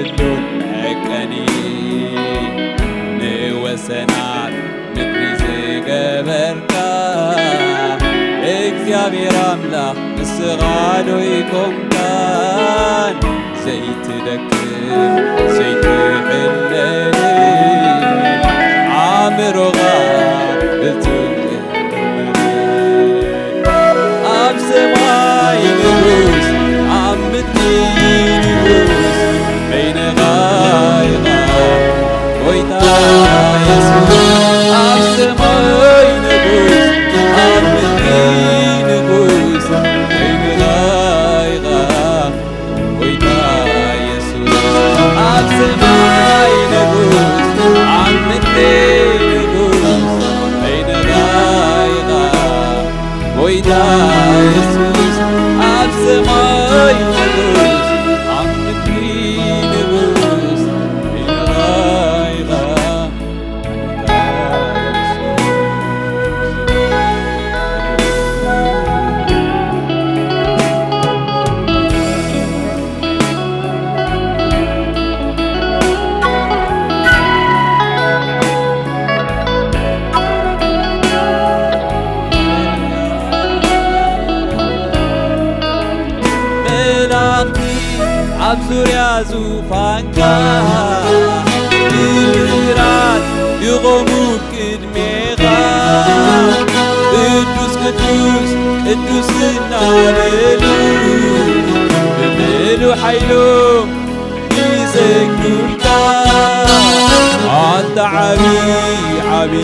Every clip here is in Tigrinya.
ኩሉ መቀኒ ንወሰናት ምድሪ ዝገበርካ እግዚኣብሔር ኣምላኽ ንስኻ ዶ ይኮንካን ዘይትደክም ዘይትሕለል ኣእምሮኻ እጹብ ኣብ ሰማይ ንጉስ ኣብ ምድሪ ንጉስ በይንኻ ኢኻ ጎይታ የሱስ ኣብ ሰማይ ንጉስ ኣብ ምድሪ ንጉስ በይንኻ ኢኻ ጎይታ የሱስ ኣብ ሰማይ ንጉስ ኣብ ምድሪ ንጉስ በይንኻ ኢኻ ጎይታ የሱስ ኣብ ሰማይ ንጉስ ኣብ ምድሪ ንጉስ በይንኻ ኢኻ መላእኽቲ ኣብ ዙርያ ዙፋንካ ብምሕረት ይቖሙ ቅድሜኻ ቅዱስ ቅዱስ ቅዱስ እናበሉ ብምሉእ ሓይሎም ይሰግዱልካ ኣንታ ዓቢ ዓቢ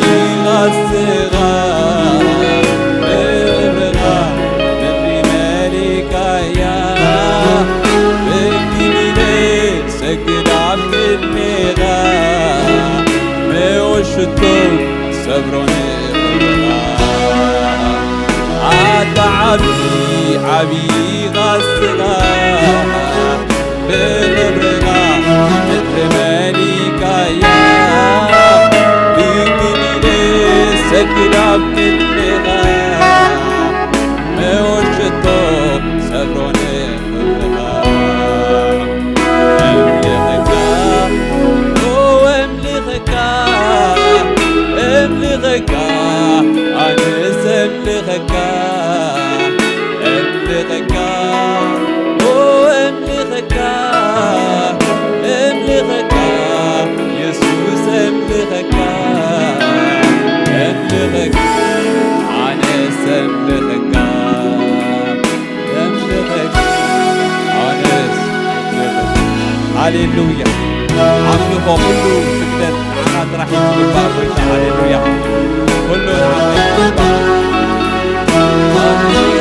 ቓልስኻ ክብርኻ ምድሪ መሊካያ ብግዲለ ሰግድ ኣብ ቅድሜኻ መወሽቶ ሰብሮ ንኽብርኻ ኣታ ዓቢ ዓቢ ቓልስኻ ብኽብርኻ ምድሪ መሊካያ ብግዲለ ሰግድ ኣብ ቅድሜኻ መወሽቶ ሰብሮ ንኽብርኻ እምልኸካ ኦ እምልኸካ እምልኸካ ኣነስ እምልኸካ እምልኸካ ኦ እምልኸካ እምልኸካ የሱስ እምልኸካ እምልኸካ ኣነስ እምልኸካ እምልኸካ ኣነስ እምልኸካ ሃሌሉያ ኣምልኾ ኩሉ ስግደት ንዓኻ ጥራሕ እዩ ዝግባእ ጎይታ ሃሌሉያ ኩሉ ንዓኻ እዩ ዝግባእ ሃሌሉያ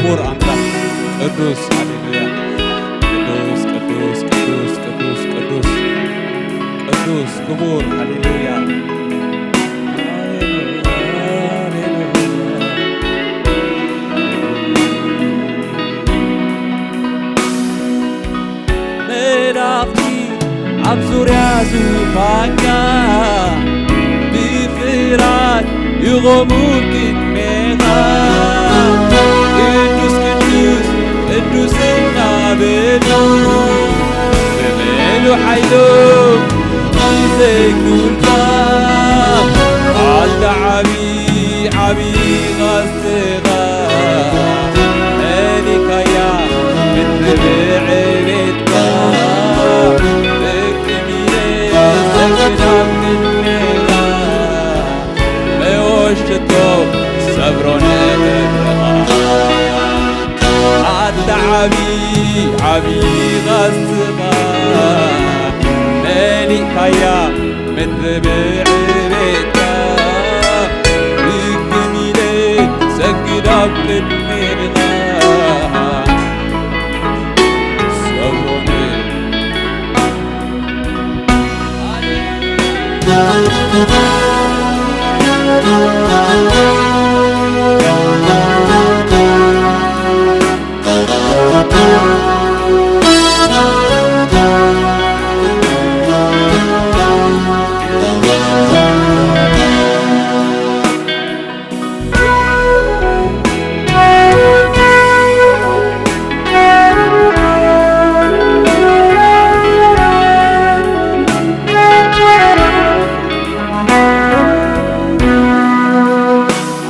ክቡር ኣምላኽ ቅዱስ፣ ሃሌሉያ። ቅዱስ፣ ቅዱስ፣ ቅዱስ፣ ቅዱስ፣ ቅዱስ፣ ቅዱስ፣ ክቡር፣ ሃሌሉያ። ሃሌሉያ፣ ሃሌሉያ። መላእኽቲ ኣብ ዙርያ ዙፋንካ ብፍርሃት ይቖሙ ቅድሜኻ። ቅዱስ፣ ቅዱስ፣ ቅዱስ እናበሉ ብምሉእ ሓይሎም ይሰግዱልካ። ኣንታ ዓቢ፣ ዓቢ ቓልስኻ መሊእካያ ምድሪ ብዕቤትካ። ብቅድሚት ሰግድ ኣብ ቅድሜኻ። መወሽቶ ሰብሮ ንብርኻ። ኣታ ዓቢ፣ ዓቢ ቓልስኻ መሊእካያ ምድሪ ብዕቤትካ። ብግም ኢለ ሰግድ ኣብ ቅድሜኻ። ሰብሮ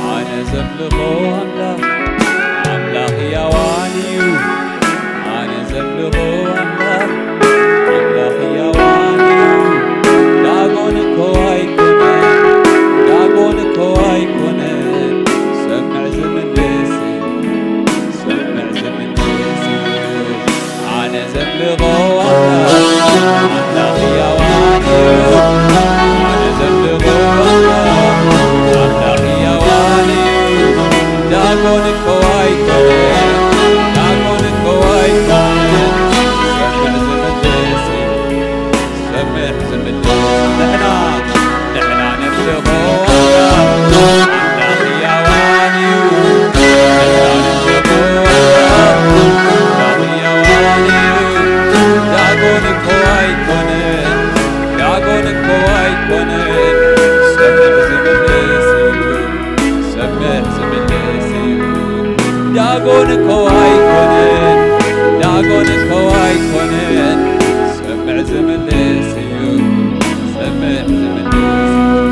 ኣነ ዘምልኾ ኣምላኽ፣ ኣምላኽ ሕያዋን እዩ። ኣነ ዘምልኾ ኣምላኽ፣ ኣምላኽ ሕያዋን እዩ። ዳጎን እኮ ኣይኮነን፣ ዳጎን እኮ ኣይኮነን። ሰምዕ ዝምልስ፣ ሰምዕ ዝምልስ። ኣነ ዘምልኾ ኣምላኽ፣ ኣምላኽ ሕያዋን እዩ። ኣነ ዘምልኾ ኣምላኽ፣ ኣምላኽ ሕያዋን እዩ። ዳጎን እኮ ኣይኮነን፣ ዳጎን እኮ ኣይኮነን። ሰምዕ ዝምልስ እዩ፣ ሰምዕ ዝምልስ። ንሕና ንሕና ነምልኾ ኣምላኽ ሕያዋን እዩ። ንሕና ነምልኾ ኣምላኽ ሕያዋን እዩ። ዳጎን እኮ ኣይኮነን፣ ዳጎን እኮ ኣይኮነን። ሰምዕ ዝምልስ እዩ፣ ሰምዕ ዝምልስ እዩ። ዳጎን እኮ ኣይኮነን፣ ዳጎን እኮ ኣይኮነን። ሰምዕ ዝምልስ እዩ፣ ሰምዕ ዝምልስ።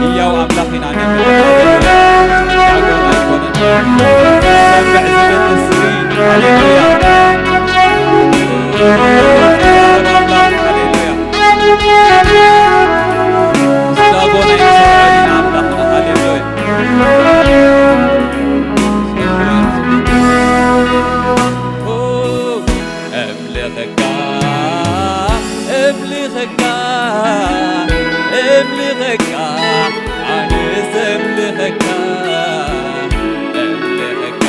ህያው ኣምላኽ ኢና ነምልኽ። ዳጎን ኣይኮነን። ሰምዕ ዝምልስ እዩ። ሃሌሉያ። ሃሌሉያ። ምስ ዳጎን ኣይንሰምዕን ኢና ኣምላኽና። ሃሌሉያ። እምልኸካ፣ እምልኸካ፣ እምልኸካ፣ ኣነስ እምልኸካ፣ እምልኸካ፣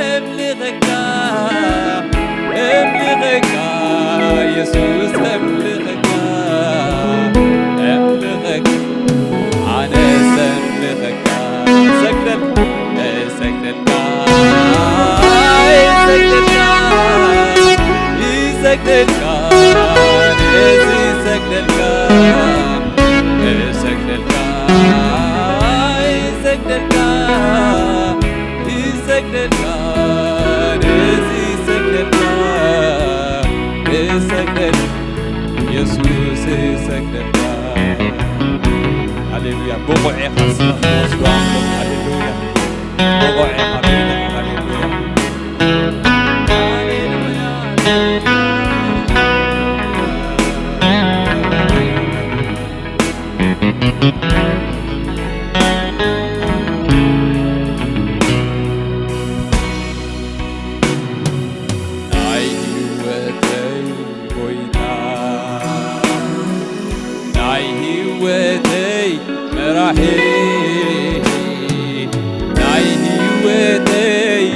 እምልኸካ፣ እምልኸካ፣ የሱስ እምልኸካ፣ እምልኸካ፣ ኣነስ እምልኸካ፣ እሰግደልካ፣ እሰግደልካ፣ እሰግደልካ፣ እሰግደልካ፣ ነዚ እሰግደልካ፣ እሰግደልካ፣ እሰግደልካ፣ እሰግደልካ፣ ነዚ እሰግደልካ፣ እሰግደልካ፣ የሱስ እሰግደልካ። ሃሌሉያ። ብቑዕ ኢኻ ስምኻ ክወስዶ ኣምልኽ። ሃሌሉያ። ብቑዕ ኢኻ ቤትኻ። ሃሌሉያ። ሃሌሉያ። ናይ ህይወተይ ጎይታ፣ ናይ ህይወተይ መራሒ፣ ናይ ህይወተይ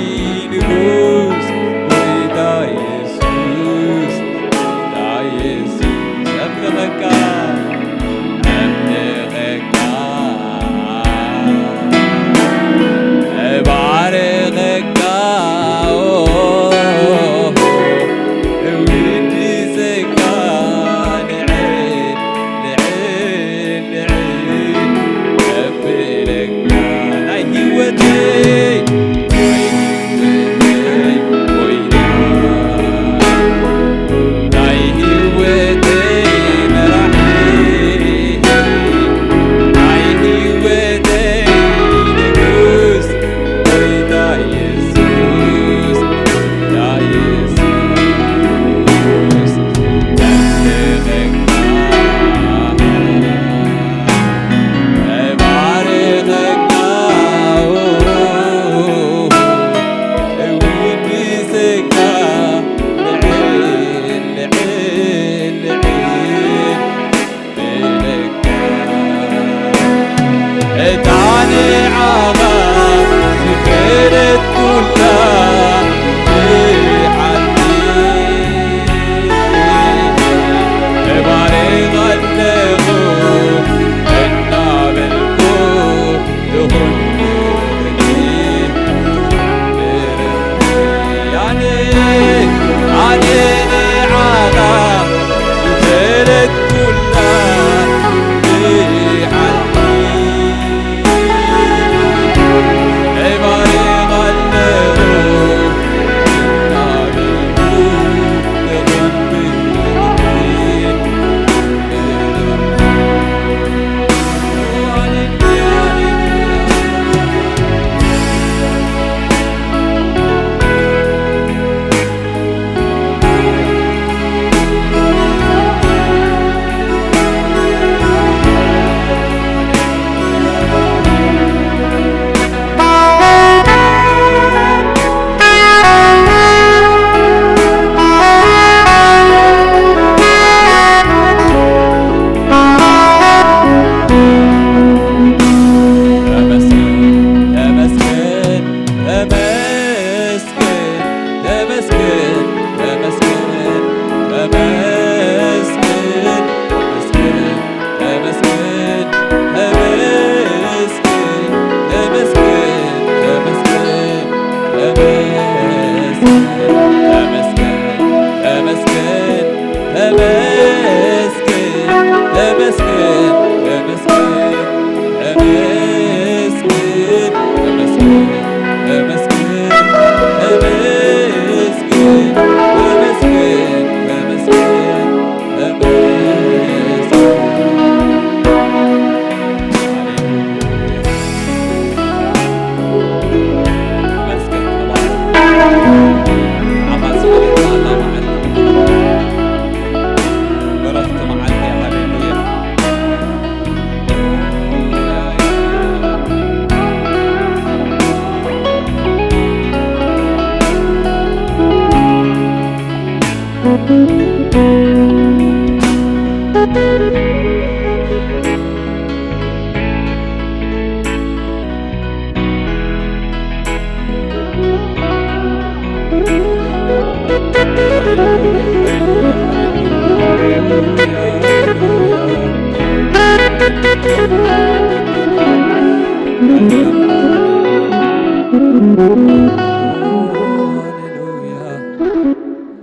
በረኽቲ መዓልቲ፣ ሃሌሉያ።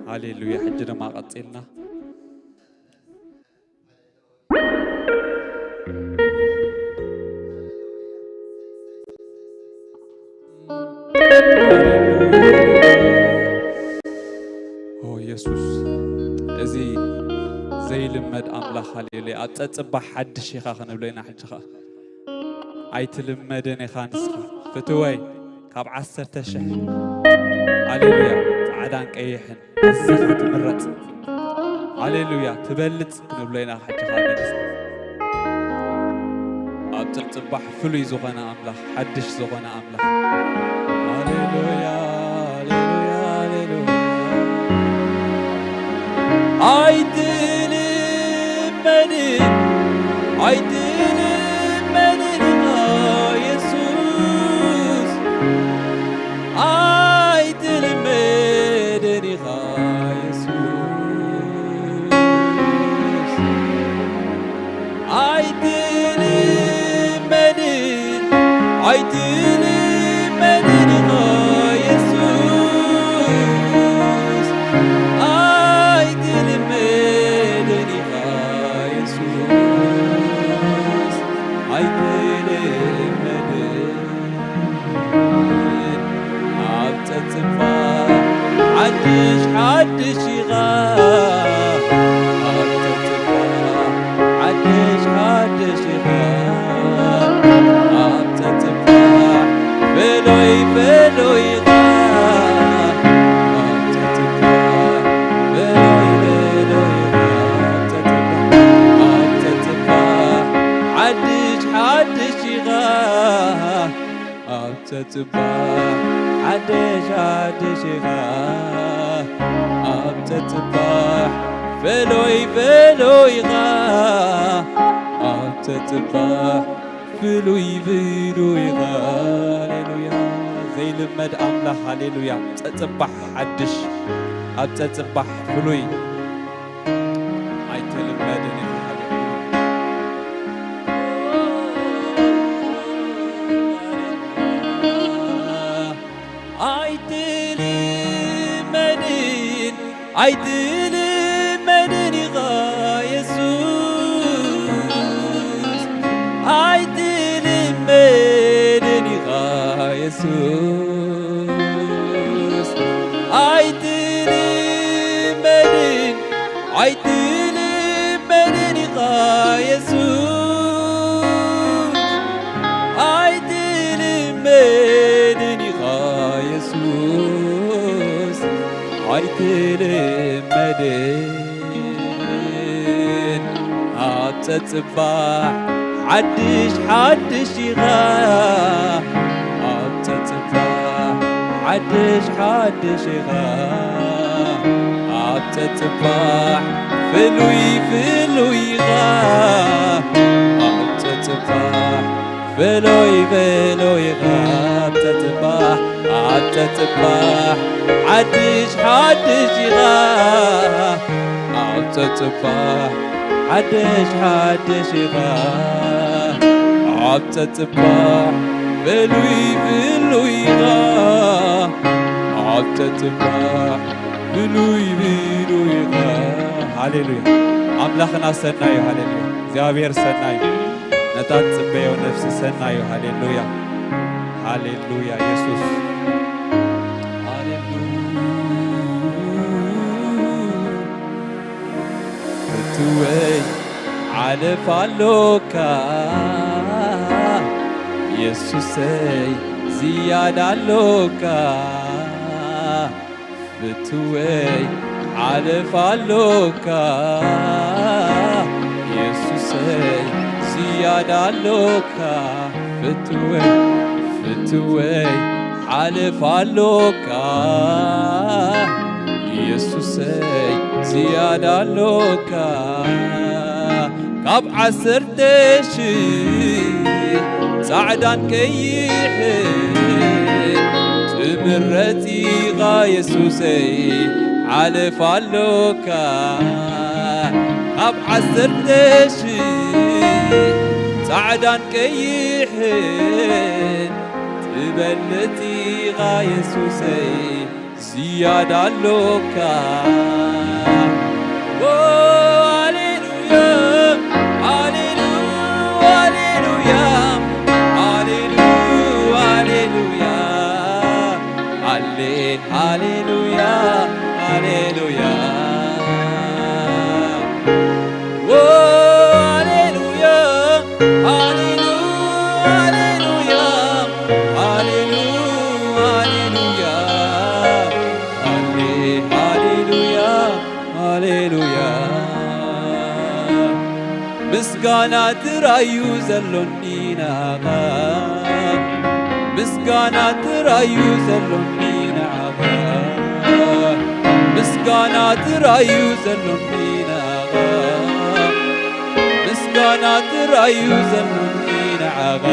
ሃሌሉያ። ሕጂ ድማ ቀጺልና ኦ የሱስ፣ እዚ ዘይልመድ ኣምላኽ፣ ሃሌሉያ። ኣብ ጸጽባሕ ሓድሽ ኢኻ ክንብሎ ኢና። ሕጂ ኸኣ ኣይትልመድን ኢኻ ንስኻ፣ ፍትወይ፣ ካብ ዓሰርተ ሽሕ፣ ሃሌሉያ፣ ጻዕዳን ቀይሕን ኣዚኻ ትምረጽ። ሃሌሉያ፣ ትበልጽ ክንብሎ ኢና። ሕጂ ኻብ መለስ ኣብ ጽብጽባሕ ፍሉይ ዝኾነ ኣምላኽ፣ ሓድሽ ዝኾነ ኣምላኽ። ሃሌሉያ፣ ሃሌሉያ፣ ሃሌሉያ። ኣይትልመድን፣ ኣይትልመድን ኢኻ የሱስ። ኣይትልመድን ኢኻ የሱስ። ኣይትልመድን፣ ኣይትልመድን ኢኻ የሱስ። ኣይትልመድን ኢኻ የሱስ። ኣይትልመድን። ኣብ ጸጽባሕ ሓድሽ ሓድሽ ኢኻ። ኣብ ጸጽባሕ ሓድሽ ሓድሽ ኢኻ። ኣብ ጸጽባሕ ፍሉይ ፍሉይ ኢኻ። ኣብ ጸጽባሕ ፍሉይ ፍሉይ ኢኻ። ኣብ ጸጽባሕ፣ ኣብ ጸጽባሕ ሓድሽ ሓድሽ ኢኻ። ኣብ ጸጽባሕ ሓድሽ ሓድሽ ኢኻ። ኣብ ጸጽባሕ ፍሉይ ፍሉይ ኢኻ። ኣብ ጸጽባሕ ፍሉይ ፍሉይ ኢኻ። ሃሌሉያ። ዘይልመድ ኣምላኽ፣ ሃሌሉያ። ጸጽባሕ ሓድሽ፣ ኣብ ጸጽባሕ ፍሉይ። ኣይትልመድን ኢኻ፣ ሃሌሉያ። ኣይትልመድን፣ ኣይትልመድን ኢኻ የሱስ። ኣይትልመድን ኢኻ የሱስ። ኣይትልመድን፣ ኣይትልመድን ኢኻ የሱስ። ኣይትልመድን ኢኻ የሱስ። ኣይትልመድን። ኣብ ጸጽባሕ ሓድሽ ሓድሽ ኢኻ። ኣብ ጸጽባሕ ሓድሽ ሓድሽ ኢኻ። ኣብ ጸጽባሕ ፍሉይ ፍሉይ ኢኻ። ኣብ ጸጽባሕ ፍሉይ ፍሉይ ኢኻ። ኣብ ጸጽባሕ፣ ኣብ ጸጽባሕ ሓድሽ ሓድሽ ኢኻ። ኣብ ጸጽባሕ ሓድሽ ሓድሽ ኢኻ። ኣብ ጸጽባሕ ፍሉይ ፍሉይ ኢኻ። ኣብ ጸጽባሕ ፍሉይ ፍሉይ ኢኻ። ሃሌሉያ። ኣምላኽና ሰናይ እዩ። ሃሌሉያ። እግዚኣብሔር ሰናይ፣ ነታ ትጽበዮ ነፍሲ ሰናይ እዩ። ሃሌሉያ፣ ሃሌሉያ፣ የሱስ። ሃሌሉያ። ፍትወይ፣ ዓለፍ ኣሎካ፣ የሱሰይ፣ ዝያዳ ኣሎካ። ፍትወይ፣ ዓለፍ ኣሎካ፣ የሱሰይ፣ ዝያዳ ኣሎካ። ፍትወይ፣ ፍትወይ፣ ዓለፍ ኣሎካ፣ የሱሰይ፣ ዝያዳ ኣሎካ። ካብ ዓሰርተ ሺሕ ጻዕዳን ቀይሕን ትምረጽ ኢኻ የሱሰይ፣ ዓለፍ ኣሎካ። ካብ ዓሰርተ ሺሕ ጻዕዳን ቀይሕን ትበልጽ ኢኻ የሱሰይ፣ ዝያዳ ኣሎካ። ኦ፣ ሃሌሉያ፣ ሃሌሉ-፣ ሃሌሉያ፣ ሃሌሉ-፣ ሃሌሉያ፣ ሃሌ-፣ ሃሌሉያ፣ ሃሌሉያ። ኦ፣ ሃሌሉያ፣ ሃሌሉ-፣ ሃሌሉያ፣ ሃሌሉ-፣ ሃሌሉያ፣ ሃሌ-፣ ሃሌሉያ፣ ሃሌሉያ። ምስጋና ጥራይ እዩ ዘሎኒ ንዓኻ፣ ምስጋና ጥራይ እዩ ዘሎኒ ንዓኻ፣ ምስጋና ጥራይ እዩ ዘሎኒ ንዓኻ፣ ምስጋና ጥራይ እዩ ዘሎኒ ንዓኻ፣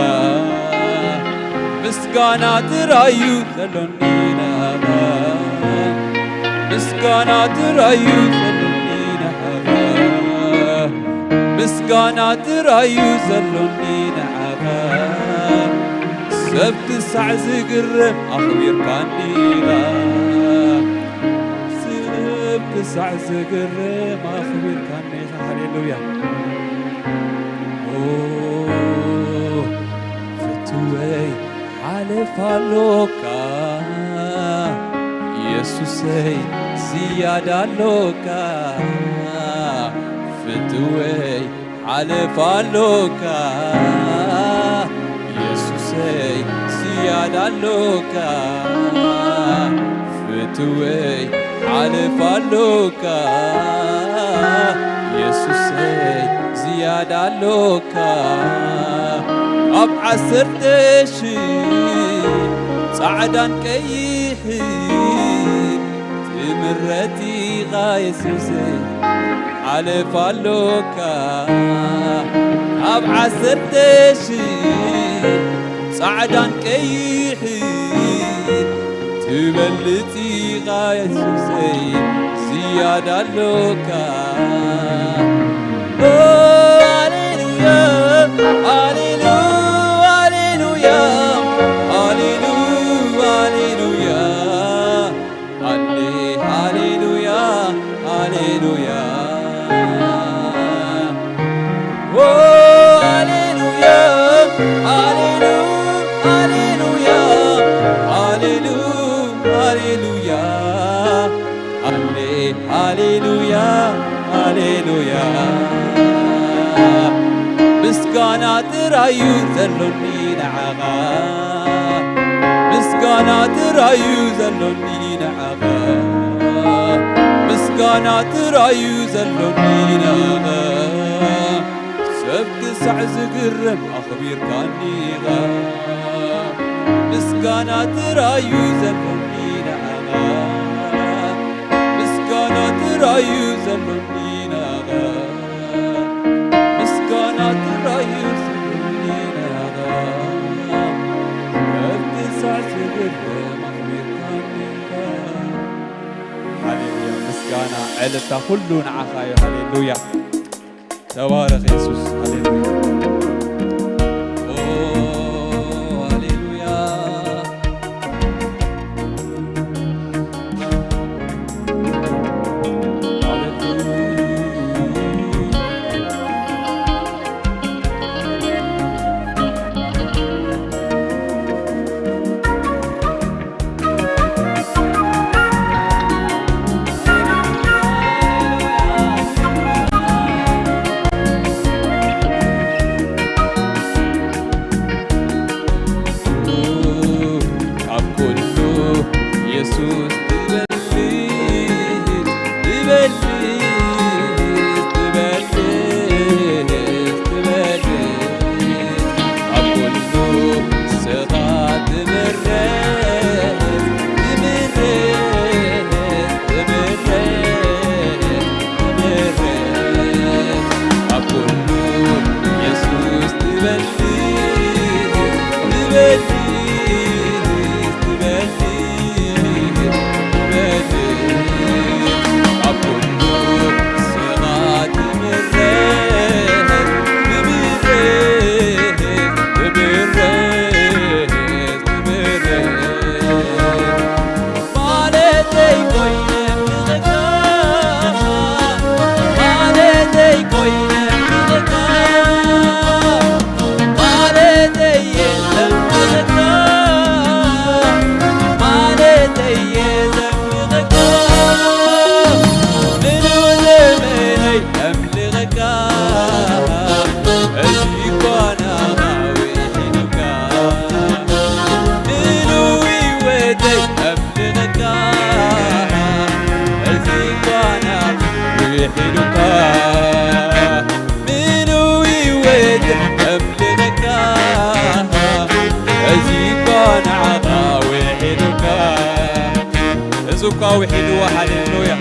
ምስጋና ጥራይ እዩ ዘሎኒ ንዓኻ፣ ምስጋና ጥራይ እዩ ዘሎኒ ንዓኻ፣ ምስጋና ጥራይ እዩ ዘሎኒ ንዓኻ። ሰብ ክሳዕ ዝግረም ኣኽቢርካኒ ኢኻ፣ ሰብ ክሳዕ ዝግረም ኣኽቢርካኒ ኢኻ። ሃሌሉያ። ኦ፣ ፍትወይ፣ ሓለፍ ኣሎካ፣ የሱሰይ፣ ዝያዳ ኣሎካ። ፍትወይ፣ ሓለፍ ኣሎካ፣ የሱሰይ፣ ዝያዳ ኣሎካ። ፍትወይ፣ ሓለፍ ኣሎካ፣ የሱሰይ፣ ዝያዳ ኣሎካ። ካብ ዓሰርተ ሺሕ ጻዕዳን ቀይሕን ትምረጽ ኢኻ የሱሰይ፣ ሓለፍ ኣሎካ። ካብ ዓሰርተ ሺሕ ጻዕዳን ቀይሕን ትበልጽ ኢኻ የሱሰይ፣ ዝያዳ ኣሎካ። ኦ፣ ሃሌሉያ፣ ሃሌሉ-፣ ሃሌሉያ፣ ሃሌሉ-፣ ሃሌሉያ፣ ሃሌ-፣ ሃሌሉያ፣ ሃሌሉያ። ኦ፣ ሃሌሉያ፣ ሃሌሉ-፣ ሃሌሉያ፣ ሃሌሉ-፣ ሃሌሉያ፣ ሃሌ-፣ ሃሌሉያ፣ ሃሌሉያ። ምስጋና ጥራይ እዩ ዘሎኒ ንዓኻ፣ ምስጋና ጥራይ እዩ ዘሎኒ ንዓኻ፣ ምስጋና ጥራይ እዩ ዘሎኒ ንዓኻ። ሰብ ክሳዕ ዝግረም ኣኽቢርካኒ ኢኻ። ምስጋና ጥራይ እዩ ዘሎኒ ንዓኻ። ምስጋና ጥራይ እዩ ዘሎኒ ንዓኻ። ምስጋና ጥራይ እዩ ዘሎኒ ንዓኻ። ሰብ ክሳዕ ዝግረም ኣኽቢርካኒ ኢኻ። ሃሌሉያ። ምስጋና ዕልልታ ኩሉ ንዓኻ እዩ። ሃሌሉያ። ተባረኽ የሱስ። ሃሌሉያ። ኦ፣ ሃሌሉያ። ሃሌሉያ። እኳ ውሒድዎ። ሃሌሉያ።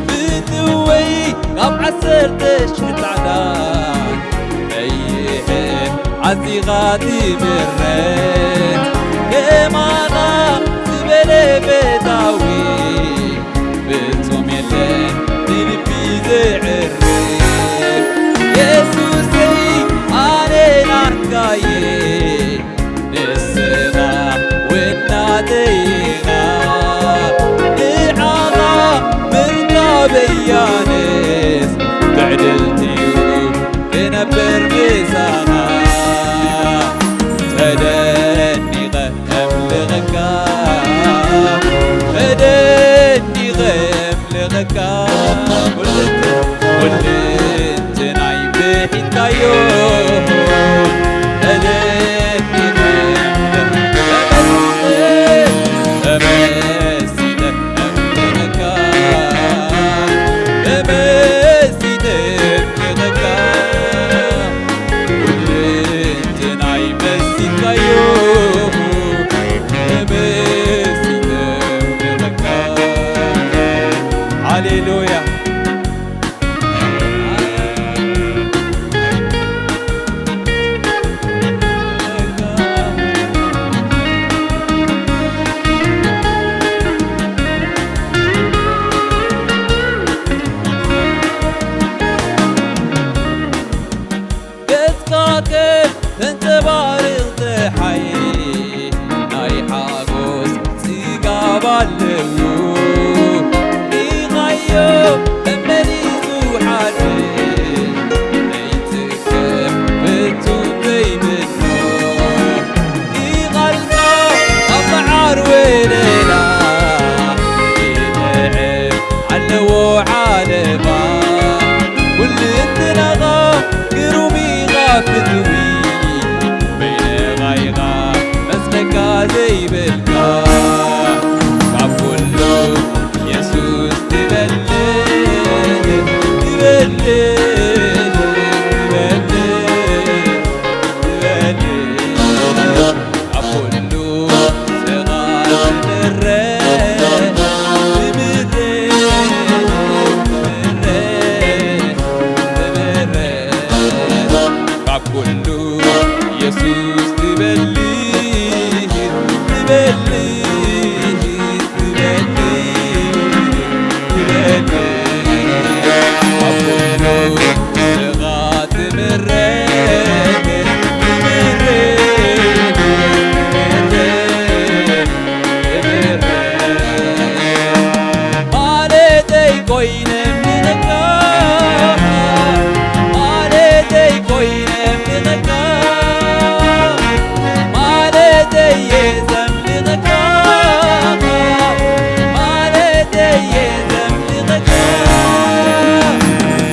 ብትወይ ካብ ዓሰርተ ሽሕ ጻዕዳ ቀይሕ ዓዚኻ ትምረት። ከማኻ ዝበለ ፈታዊ ፍጹም የለን፣ ንልቢ ዘዕርፍ። የሱሰይ ኣነ ናትካየ፣ ንስኻ ወናተይ ኢኻ። ንዓኻ ምርካበይ ኣነስ ትዕድልቲ እዩ ክነብር ምሳኻ። ተደኒቐ እምልኸካ፣ ተደኒቐ እምልኸካ፣ ኩልንት-፣ ኩልንትናይ ብሒትካዮ። ተደኒቐ እምልኸካ፣ ተመሲጠ እምልኸካ፣ ተመሲጠ እምልኸካ፣ ኩልንትናይ መሲጥካዮ፣ ተመሲጠ እምልኸካ። ሃሌሉያ። ገጽካ ከም ተንጸባርቕ ጸሓይ ናይ ሓጎስ ጽጋብ ኣለዎ። ርኢኻዮ መመሊሱ ሓድሽ ዘይጽገብ ፍጹም ዘይብድሎ። ንቓልካ ኣብ መዓር ወለላ ይጥዕም ኣለዎ ዓለባ። ኩልንትናኻ ግሩም ኢኻ ፍትዊ፣ በይንኻ ኢኻ መስለካ ዘይብልካ። ካብ ኩሉ የሱስ ትበልጽ፣ ትበልጽ፣ ትበልጽ፣ ትበልጽ። ኣብ ኩሉ ስቓይ ትምረ፣ ትምረ፣ ትምረ፣ ትምረ። ካብ ኩሉ የሱስ ትበልጽ፣ ትበልጽ፣ ትበልጽ፣ ትበልጽ። ካብ ኩሉ ስቓይ ትምረ፣ ትምረ፣ ትምረ፣ ትምረ። ማለተይ ኮይነ ምንካ፣ ማለተይ ኮይነ ምንካ፣ ማለተይ እየ ዘምልኸካ፣ ማለተይ እየ ዘምልኸካ፣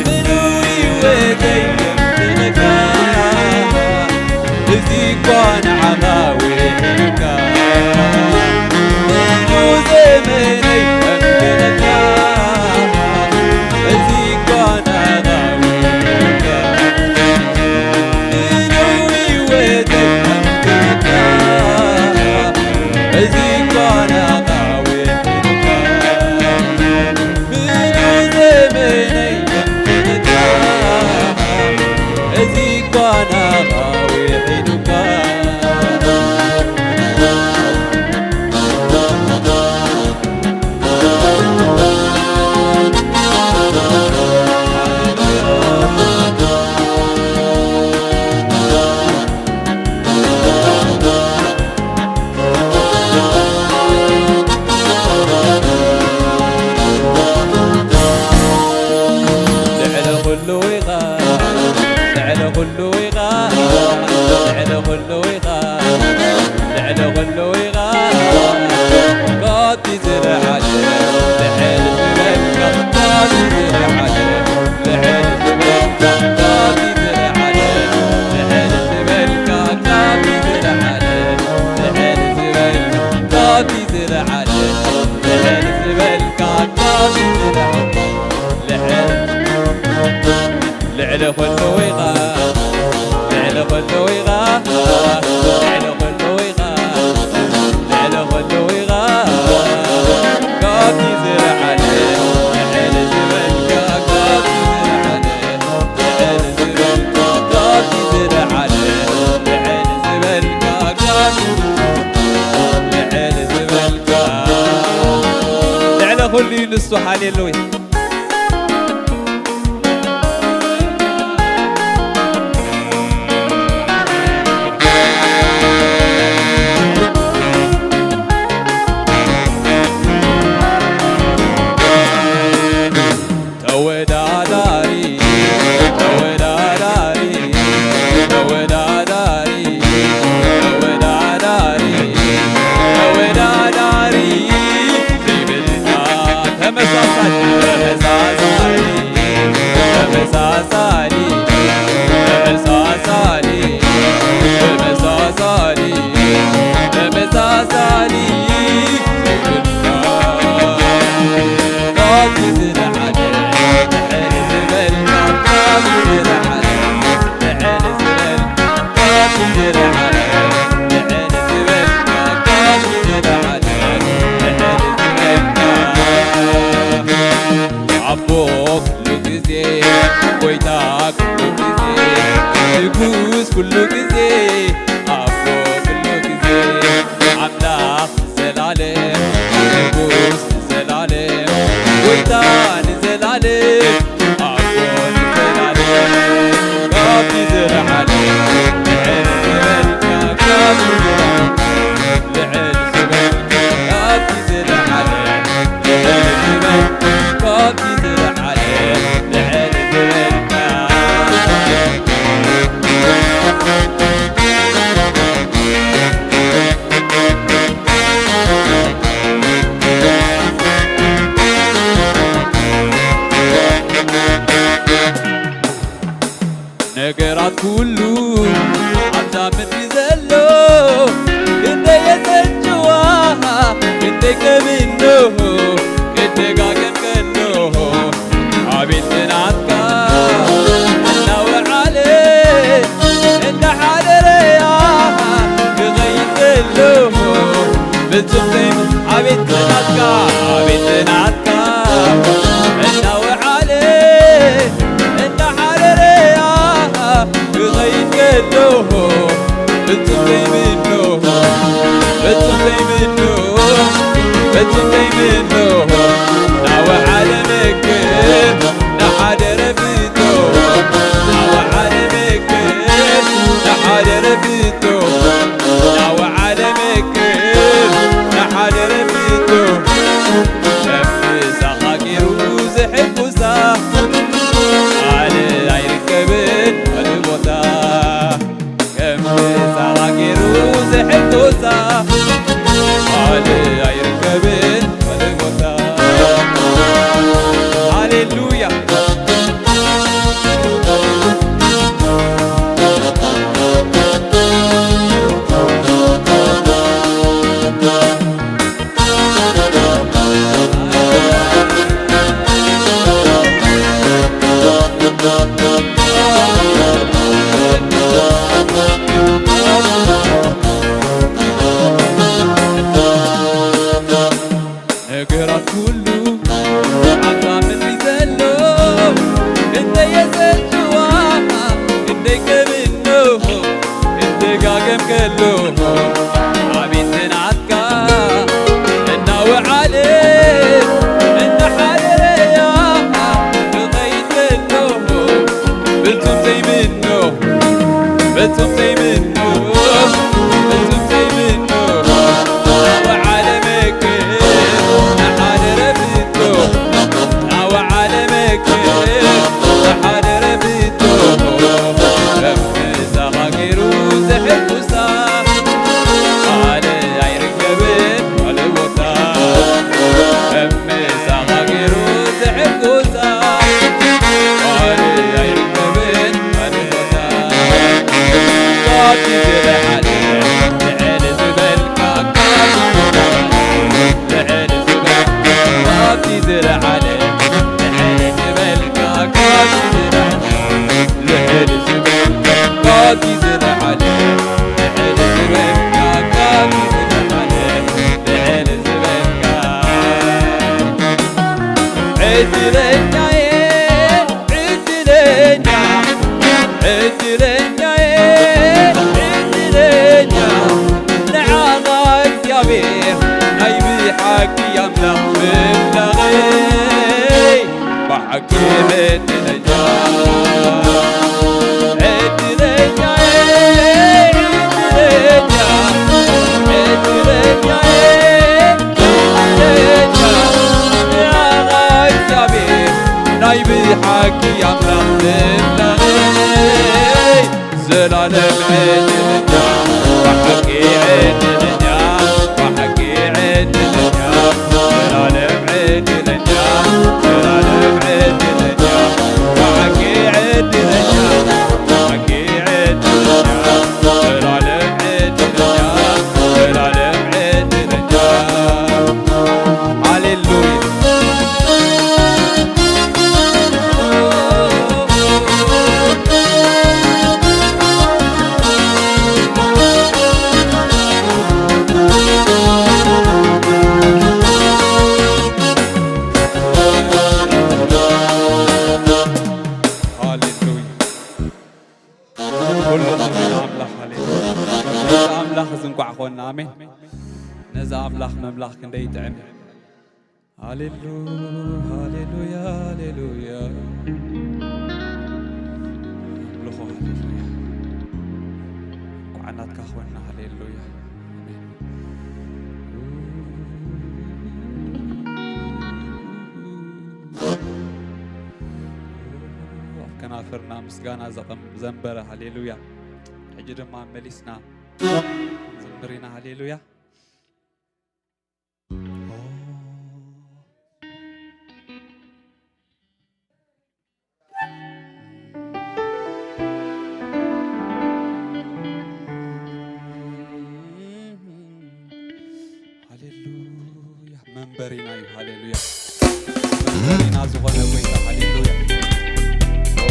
ምሉእ ህይወተይ ዘምልኸካ። እዚ እኳ ንዓኻ ውዒልካ፣ ምሉእ ዘመነይ ኣምልኸካ። እዚ እኳ ንዓኻ ውዒልካ፣ ምሉእ ህይወተይ ኣምልኸካ። እዚ እኳ ንዓኻ ውዒልካ፣ ምሉእ ዘመነይ ኣምልኸካ። እዚ እኳ ናኻ ውሒዱካ። ልዕሊ ኩሉ ኢኻ፣ ልዕሊ ኩሉ ኢኻ፣ ልዕሊ ኩሉ ኢኻ፣ ልዕሊ ኩሉ ኢኻ። ካብቲ ዝለዓለ ልዕል ዝበልካ፣ ካብቲ ዝለዓለ ልዕል ዝበልካ፣ ካብቲ ዝለዓለ ልዕል ዝበልካ፣ ካብቲ ኩሉ ኢኻ፣ ልዕሊ ኩሉ ኢኻ፣ ልዕሊ ኩሉ ኢኻ፣ ካብቲ ዝለዓለ ልዕል ዝበልካ፣ ካብቲ ዝለዓለ ልዕል ዝበልካ፣ ካብቲ ዝለዓለ ልዕል ዝበልካ፣ ካብቲ ልዕል ዝበልካ፣ ልዕሊ ኩሉ እዩ ንሱ። ሃሌሉያ። ተወዳዳሪ፣ ተወዳዳሪ፣ ተወዳዳሪ፣ ተወዳዳሪ፣ ተወዳዳሪ ዘይብልና ተመሳሳሊ፣ ተመሳሳሊ፣ ተመሳሳሊ፣ ተመሳሳሊ፣ ተመሳሳሊ፣ ተመሳሳሊ ዘይብልና ካብቲ ዝለዓለ ልዕል ዝበልካ፣ ካብቲ ዝለዓለ ልዕል ዝበልካ፣ ካብቲ ዝለዓለ ልዕል ዝበልካ፣ ካብቲ ዝለዓለ ልዕል ዝበልካ። ኣቦ ኩሉ ግዜ፣ ጎይታ ኩሉ ግዜ፣ ንጉስ ኩሉ ግዜ፣ ኣቦ ኩሉ ግዜ፣ ኣምላኽ ዘላለም፣ ንጉስ ንዘላለም፣ ጎይታ ንዘላለም፣ ኣቦ ንዘላለም፣ ካብቲ ዝለዓለ ልዕል ዝበልካ፣ ካብቲ ዝለዓለ ልዕል ዝበልካ፣ ካብቲ ዝለዓለ ልዕል ዝበልካ፣ ካብቲ ዝለዓለ ልዕል ዝበልካ። ነገራት ኩሉ ኣብዛ ምድሪ ዘሎ ክንደይ የሰንጭዋ፣ ክንደይ ከብድኖ ክደጋገም ከሎ ኣቤት ናትካ እናወዓለ እንዳሓደረያ ክኸይድ ከሎ ፍጹም ዘይም-፣ ኣቤት ናትካ፣ ኣቤት ናትካ እናወዓለ እንዳሓደረያ ክኸይድ ከሎ ፍጹም ዘይምኖ፣ ፍጹም ዘይምኖ፣ ፍጹም ዘይምኖ፣ ናወዓለ መክር፣ ናሓደረ ፍቶ፣ ናወዓለ መክር፣ ናሓደረ ፍቶ፣ ናወዓለ መክር፣ ናሓደረ ፍቶ፣ ከም ምሳኻ ገይሩ ዘሕጉሳ፣ ቃል ኣይርከብን ካልእ ቦታ። ከም ምሳኻ ገይሩ ዘሕጉሳ፣ ካልእ ኣይርከብን ካልእ ቦታ። ሃሌሉያ። ነገራት ኩሉ ኣብዛ ምድሪ ዘሎ፣ ክንደይ የሰንጭዋ፣ ክንደይ ከብድኖ፣ ክደጋገም ከሎ፣ ኣቤት ናትካ እናወዓለ፣ እናሓደረያ ክኸይድ ከሎ፣ ፍጹም ዘይምኖ፣ ፍጹም ዘይምኖ፣ ፍጹም ዘይምኖ፣ ናወዓለ መክር፣ ናሓደረ ፍቶ፣ ናወዓለ መክር፣ ናሓደረ ፍቶ፣ ከም ምሳኻ ገይሩ ዘሕጉሳ፣ ካልእ ኣይርከብን ካልእ ቦታ፣ ከም ምሳኻ ገይሩ ዘሕጉሳ፣ ካልእ ኣይርከብን ካልእ ቦታ። ካብቲ ዝለዓለ ልዕል ዝበልካ፣ ካብቲ ዝለዓለ ልዕል ዝበልካ፣ ካብቲ ዝለዓለ ልዕል ዝበልካ፣ ካብቲ ዝለዓለ ልዕል ዝበልካ፣ ካብቲ ዝለዓለ ብሓቂ ኣምላኽ ምፍላቐይ፣ ብሓቂ ዕድለኛ፣ ዕድለኛ፣ ዕድለኛ፣ ዕድለኛ፣ ዕድለኛ፣ ኣኻ እግዚኣብሔር ናይ ብሓቂ ኣምላኽ ምፍላቐይ። ዘላለም ዕድለኛ፣ ብሓቂ ዕድለኛ፣ ብሓቂ ዕድለኛ፣ ዘላለም ዕድለኛ፣ ዘላለም ዕድለኛ፣ ብሓቂ ዕድለኛ፣ ብሓቂ ዕድለኛ፣ ዘላለም ዕድለኛ፣ ዘላለም ዕድለኛ። ሃሌሉያ። ሃሌሉያ። ኩሉ ክብሪ ንኣምላኽ። ሃሌሉያ። ነዚ ኣምላኽ እዚ እንቋዕ ኾንና። ኣሜን። ነዚ ኣምላኽ ምምላኽ ክንደይ ይጥዕም። ሃሌሉ-፣ ሃሌሉያ፣ ሃሌሉያ። ኣምልኾ፣ ሃሌሉያ። እንቋዕ ናትካ ኾንና። ሃሌሉያ። ኣሜን። ኣብ ከናፍርና ምስጋና ዘቐም-፣ ዘንበረ። ሃሌሉያ። ሕጂ ድማ መሊስና ዘምር ኢና። ሃሌሉያ። ሃሌሉያ። መንበሪና እዩ። ሃሌሉያ። መንበሪና ዝኾነ ጎይታ። ሃሌሉያ። ኦ።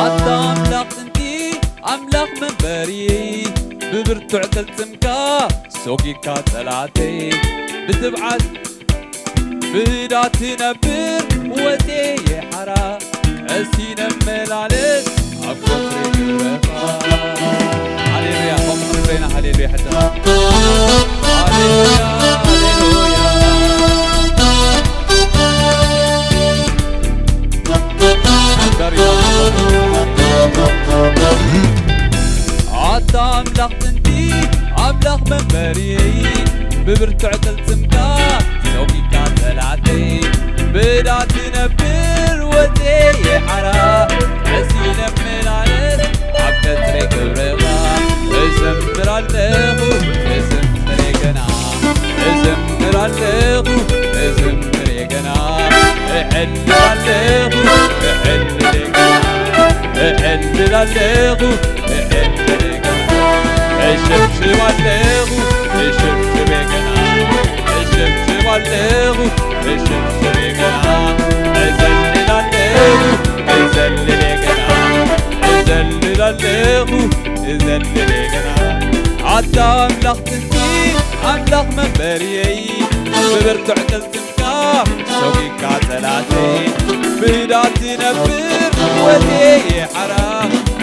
ኣታ ኣምላኽ ጥንቲ፣ ኣምላኽ መንበሪ፣ ብብርቱዕ ቅልጽምካ ሶጊካ ጸላእተይ፣ ብትብዓት ብህዳ ትነብር ወቴ የሓራ፣ ቀሲነ መላለስ ኣብ ቀጽሪ ግብረኻ። ሃሌሉያ፣ ከምኡ ክንብል ኢና። ሃሌሉያ፣ ሕድራ። ሃሌሉያ፣ ሃሌሉያ። ኣታ ኣምላኽ ጥንቲ፣ ኣምላኽ መንበሪ፣ ብብርቱዕ ቅልጽምካ ሰጒግካ ጸላእተይ፣ ብዳ ትነብር ወጽየ ሓራ፣ ቀሲነ መላለስ ኣብ ቀጽሪ ክብርኻ። እዘምር ኣለኹ፣ እዘምር ገና፣ እዘምር ኣለኹ፣ እዘምር ገና፣ እዕልል ኣለኹ፣ እዕልል ገና፣ እዕልል ኣለኹ፣ እሸብሽብ ኣለኹ፣ እሸብሽብ ገና፣ እሸብሽብ ኣለኹ፣ እሸብሽብ ገና፣ እዘልል ኣለኹ፣ እዘልል ገና፣ እዘልል ኣለኹ፣ እዘልል ገና። ኣታ ኣምላኽ ጥንቲ፣ ኣምላኽ መንበሪየይ፣ ብብርቱዕ ቅልጽም ካ ሰጒግካ ጸላእተይ፣ ብህዳ ትነብር ወትየ ሓራ፣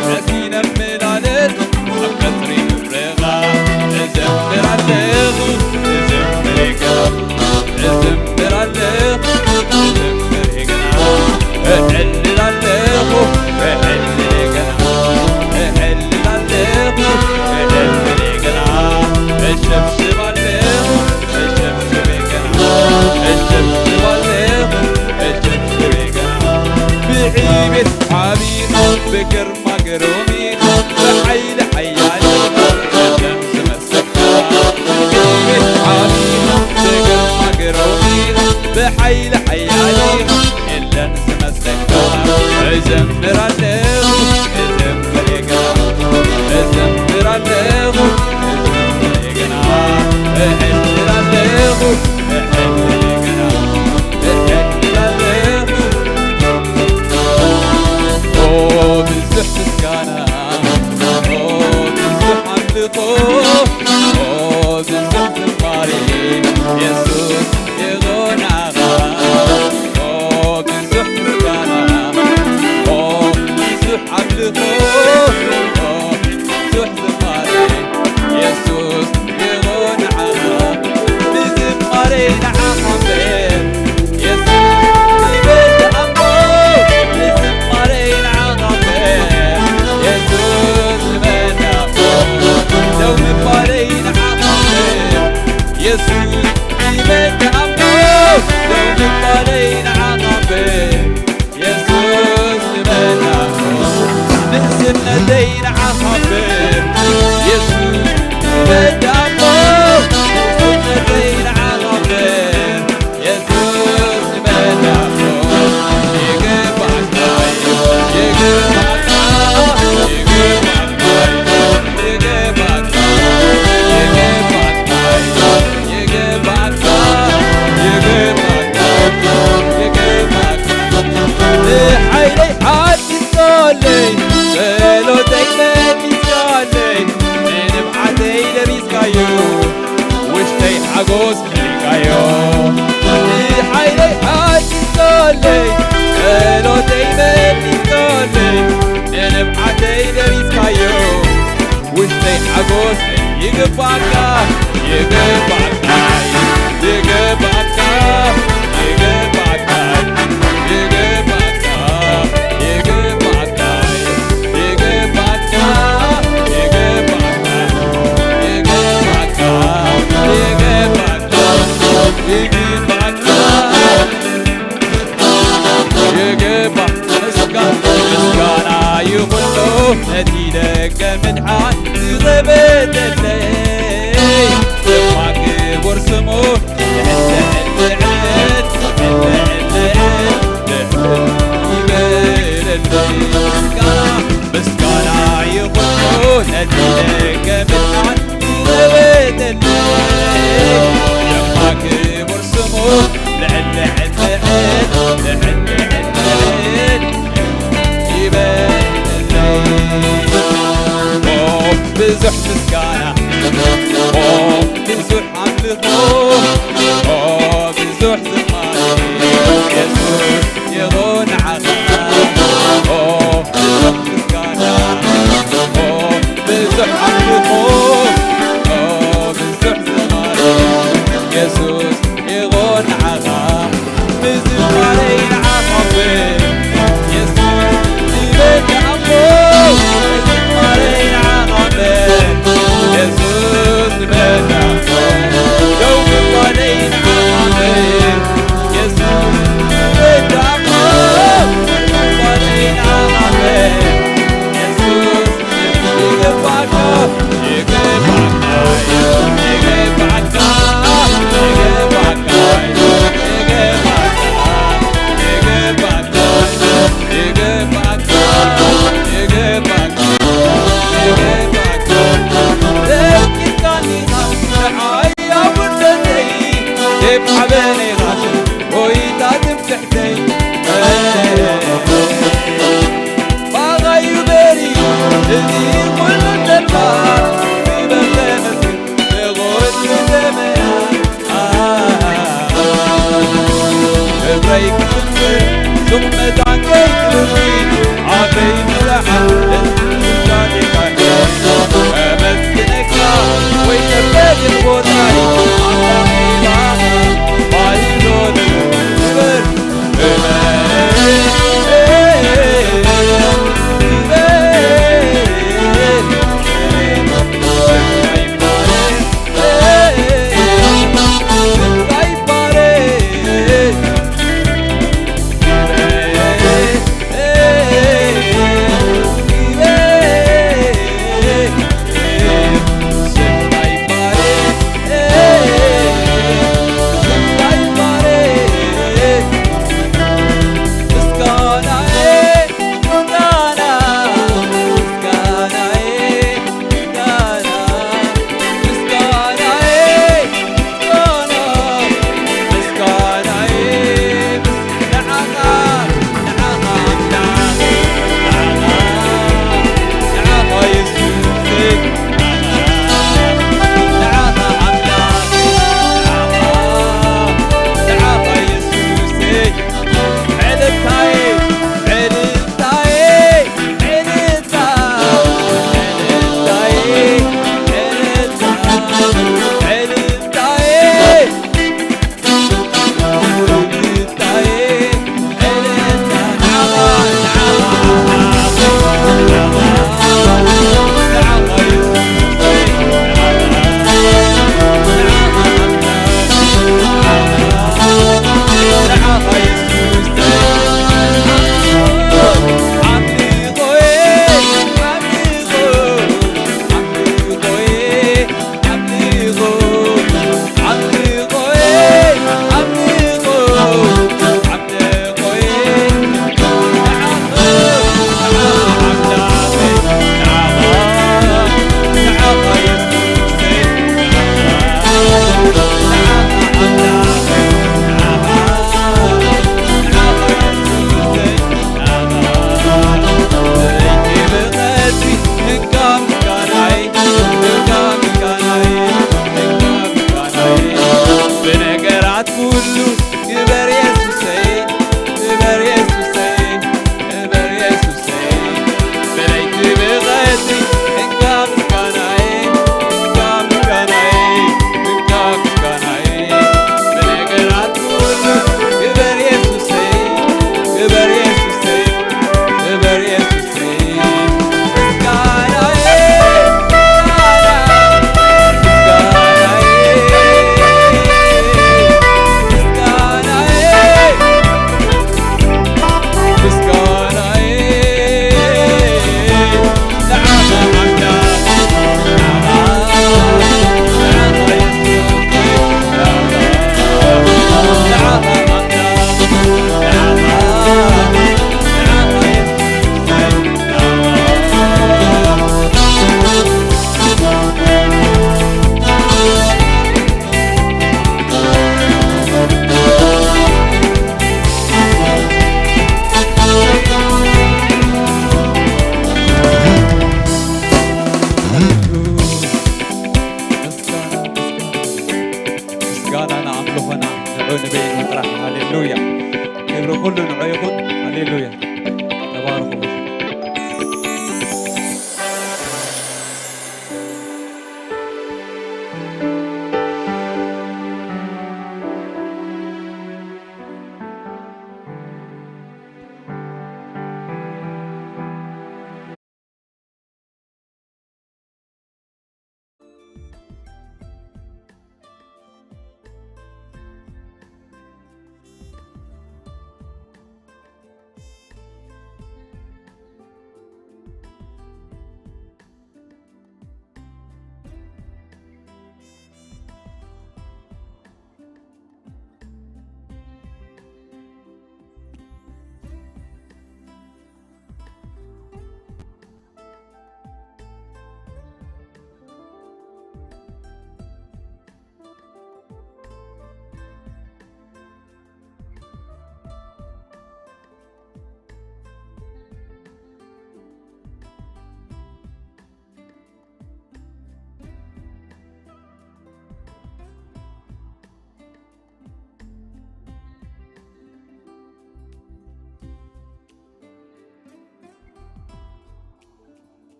ነዚ ነመላለስ ኣብ ቀጽሪ ክብርኻ። እዘምር ኣለኹ፣ እዘምር ገና፣ እዘምር ኣለኹ፣ እዘምር ገና፣ እዕልል ኣለኹ፣ እዕልል ገና፣ እዕልል ኣለኹ፣ እዕልል ገና፣ እሸብሽብ ኣለኹ፣ እሸብሽብ ገና፣ እሸብሽብ ኣለኹ፣ እሸብሽብ ገና። ብዕቤት ዓቢኻ፣ ኦ፣ ብዙሕ ዝማሬ የሱስ ይኹን ንዓኻ። ኦ፣ ብዙሕ ምስጋና። ኦ፣ ብዙሕ ኣምልኾ። ኦ፣ ብዙሕ ዝማሬ የሱስ ይኹን ንዓኻ። ብዝማሬ ንዓኻ እምበር የሱስ ይበልዕ እሞ፣ ብዝማሬ ንዓኻ እምበር የሱስ ይበልዕ እሞ፣ ደው ምባለይ ንዓኻ እምበር የሱስ ይበልዕ እሞ፣ ደው ምባለይ ንዓኻ እምበር የሱስ ይበልዕ እሞ፣ ንእስነተይ ንዓኻ እምበር የሱስ ይበልዕ እሞ፣ ንእስነተይ ንዓኻ እምበር የሱስ ይበልዕ እሞ፣ ይግባእካ እዩ፣ ይግባእካ፣ ይግባእካ እዩ፣ ይግባእካ፣ ይግባእካ እዩ፣ ይግባእካ፣ ይግባእካ፣ ይግባእካ። ንሓይለይ ሓቲትካለይ፣ ጸሎተይ መሊስካለይ፣ ንንብዓተይ ደሪስካዮ፣ ውሽጠይ ሓጎስ መሊእካዮ። ንሓይለይ ሓቲትካለይ፣ ጸሎተይ መሊስካለይ፣ ንንብዓተይ ደሪስካዮ፣ ውሽጠይ ሓጎስ ይግባእካ፣ ይግባእካ፣ ይግባእካ፣ ይግባእካ፣ ይግባእካ፣ ይግባእካ፣ ይግባእካ፣ ይግባእካ፣ ይግባእካ፣ ይግባእካ፣ ይግባእካ። ይግባእ ምስጋና፣ ምስጋና ይኹኖ ነቲ ደገ ምድሓን ዝገበተለይ፣ ድማ ክቡር ስሙ ልዕሊ ዕለት፣ ልዕሊ ዕለት፣ ልዕሊ ይበለለይ። ምስጋና፣ ምስጋና ይኹኖ ነቲ ደገ ምድሓን ዝገበተለይ፣ ድማ ክቡር ስሙ ልዕል፣ ልዕል፣ ልዕል፣ ልዕል፣ ልዕል ይበለለይ። ኦ፣ ብዙሕ ምስጋና፣ ኦ፣ ብዙሕ ኣምልኾ፣ ኦ፣ ብዙሕ ዝማሬ፣ የሱስ ይኹን ንዓኻ። ኦ፣ ብዙሕ ምስጋና፣ ኦ፣ ብዙሕ ኣምልኾ፣ ኦ፣ ብዙሕ ዝማሬ፣ የሱስ ይኹን ንዓኻ። ብዝማሬ ንዓኻ እምበር፣ የሱስ ይበልዕ እሞ። ብዝማሬ ንዓኻ እምበር፣ የሱስ ይበልዕ እሞ። ደው ምባለይ ንዓኻ እምበር፣ የሱስ ይበልዕ እሞ። ደው ምባለይ ንዓኻ እምበር፣ የሱስ ይገባእካ፣ ይገባእካ።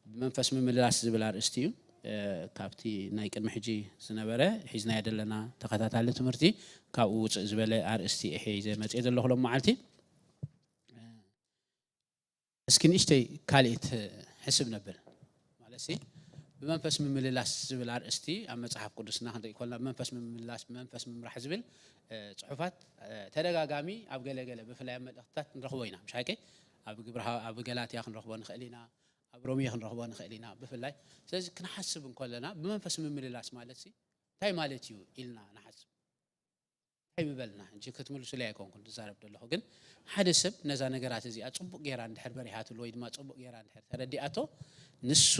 ብመንፈስ ምምልላስ ዝብል ኣርእስቲ እዩ። ካብቲ ናይ ቅድሚ ሕጂ ዝነበረ ሒዝናዮ ዘለና ተኸታታሊ ትምህርቲ ካብኡ ውፅእ ዝበለ ኣርእስቲ እየ ሒዘ መፅእ ዘለኹ ሎም መዓልቲ። እስኪ ንእሽተይ ካልእት ሕስብ ነብል ማለት ሲ ብመንፈስ ምምልላስ ዝብል ኣርእስቲ ኣብ መፅሓፍ ቅዱስና ክንርኢ ኮልና ብመንፈስ ምምልላስ ብመንፈስ ምምራሕ ዝብል ፅሑፋት ተደጋጋሚ ኣብ ገለገለ ብፍላይ ኣብ መልእክትታት ንረኽቦ ኢና። ምሽ ሓቂ ኣብ ግብሪ ኣብ ገላትያ ክንረኽቦ ንኽእል ኢና። ኣብ ሮሜ ክንረኽቦ ንኽእል ኢና ብፍላይ። ስለዚ ክንሓስብ እንከለና ብመንፈስ ምምልላስ ማለት ሲ እንታይ ማለት እዩ ኢልና ንሓስብ። እንታይ ምበልና እ ክትምልሱለይ ኣይኮንኩን ዝዛረብ ዘለኹ። ግን ሓደ ሰብ ነዛ ነገራት እዚኣ ፅቡቅ ገይራ እንድሕር በሪሃትሉ ወይ ድማ ፅቡቅ ገይራ እንድሕር ተረዲኣቶ ንሱ